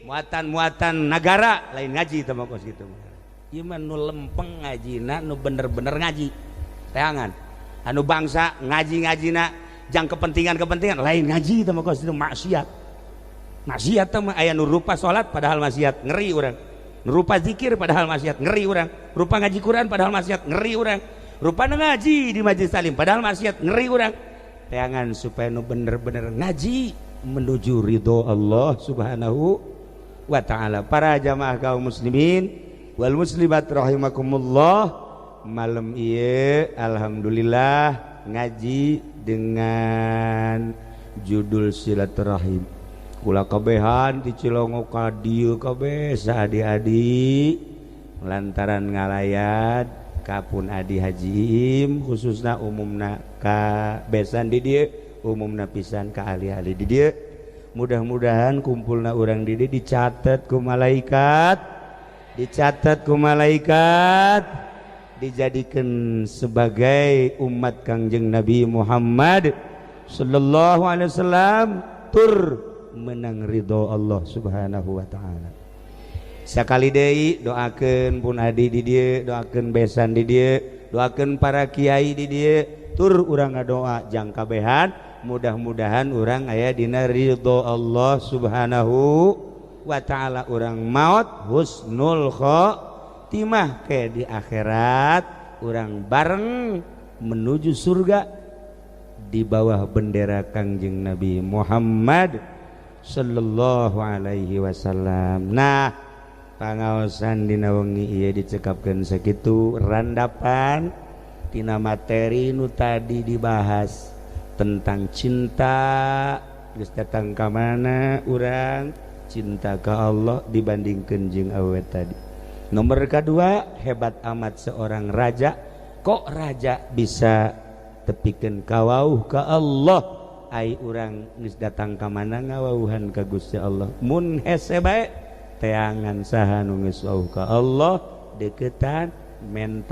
muatan-muatan nagara lain ngaji teh mah kos kitu mah. Ieu mah nu lempeng ngajina, nu bener-bener ngaji. Teangan. Anu bangsa ngaji-ngajina jang kepentingan-kepentingan lain ngaji teh mah kos itu maksiat. Maksiat teh mah aya nu rupa salat padahal maksiat, ngeri urang. Nu rupa zikir padahal maksiat, ngeri urang. Rupa ngaji Quran padahal maksiat, ngeri urang. Rupa ngaji di majelis taklim padahal maksiat, ngeri urang. Teangan supaya nu bener-bener ngaji menuju ridho Allah Subhanahu wa ta'ala. Para jamaah kaum muslimin wal muslimat rahimakumullah, malam ieu alhamdulillah ngaji dengan judul silaturahim. Kula kabehan di Cilongo ka dieu kabeh saadi-adi lantaran ngalayat kapun Adi Haji Im, khususna umumna ka besan di dieu, umumna pisan ka ahli-ahli di dieu. Mudah-mudahan kumpulna urang di dieu dicatat ku malaikat, dicatat ku malaikat, dijadikan sebagai umat Kangjeng Nabi Muhammad sallallahu alaihi wasallam, tur menang ridho Allah Subhanahu wa ta'ala. Sekali deui doakeun pun adi di dieu, doakeun besan di dieu, doakeun para kiai di dieu, tur urang ngadoa jang kabehan, mudah-mudahan urang aya dina ridho Allah Subhanahu wa ta'ala, urang maut husnul khotimah ke di akhirat urang bareng menuju surga di bawah bendera Kangjeng Nabi Muhammad sallallahu alaihi wasallam. Nah, pangaosan dina wengi ieu dicekapkeun sakitu randapan tina materi nu tadi dibahas tentang cinta. Geus datang ka mana urang cinta ka Allah dibandingkeun jeung awewe tadi. Nomor kedua, hebat amat seorang raja, kok raja bisa tepikeun kawauh ka Allah. Ai urang geus datang ka mana ngawauhan ka Gusti Allah. Mun hese bae teangan saha nu geus wauh ka Allah deketan mental.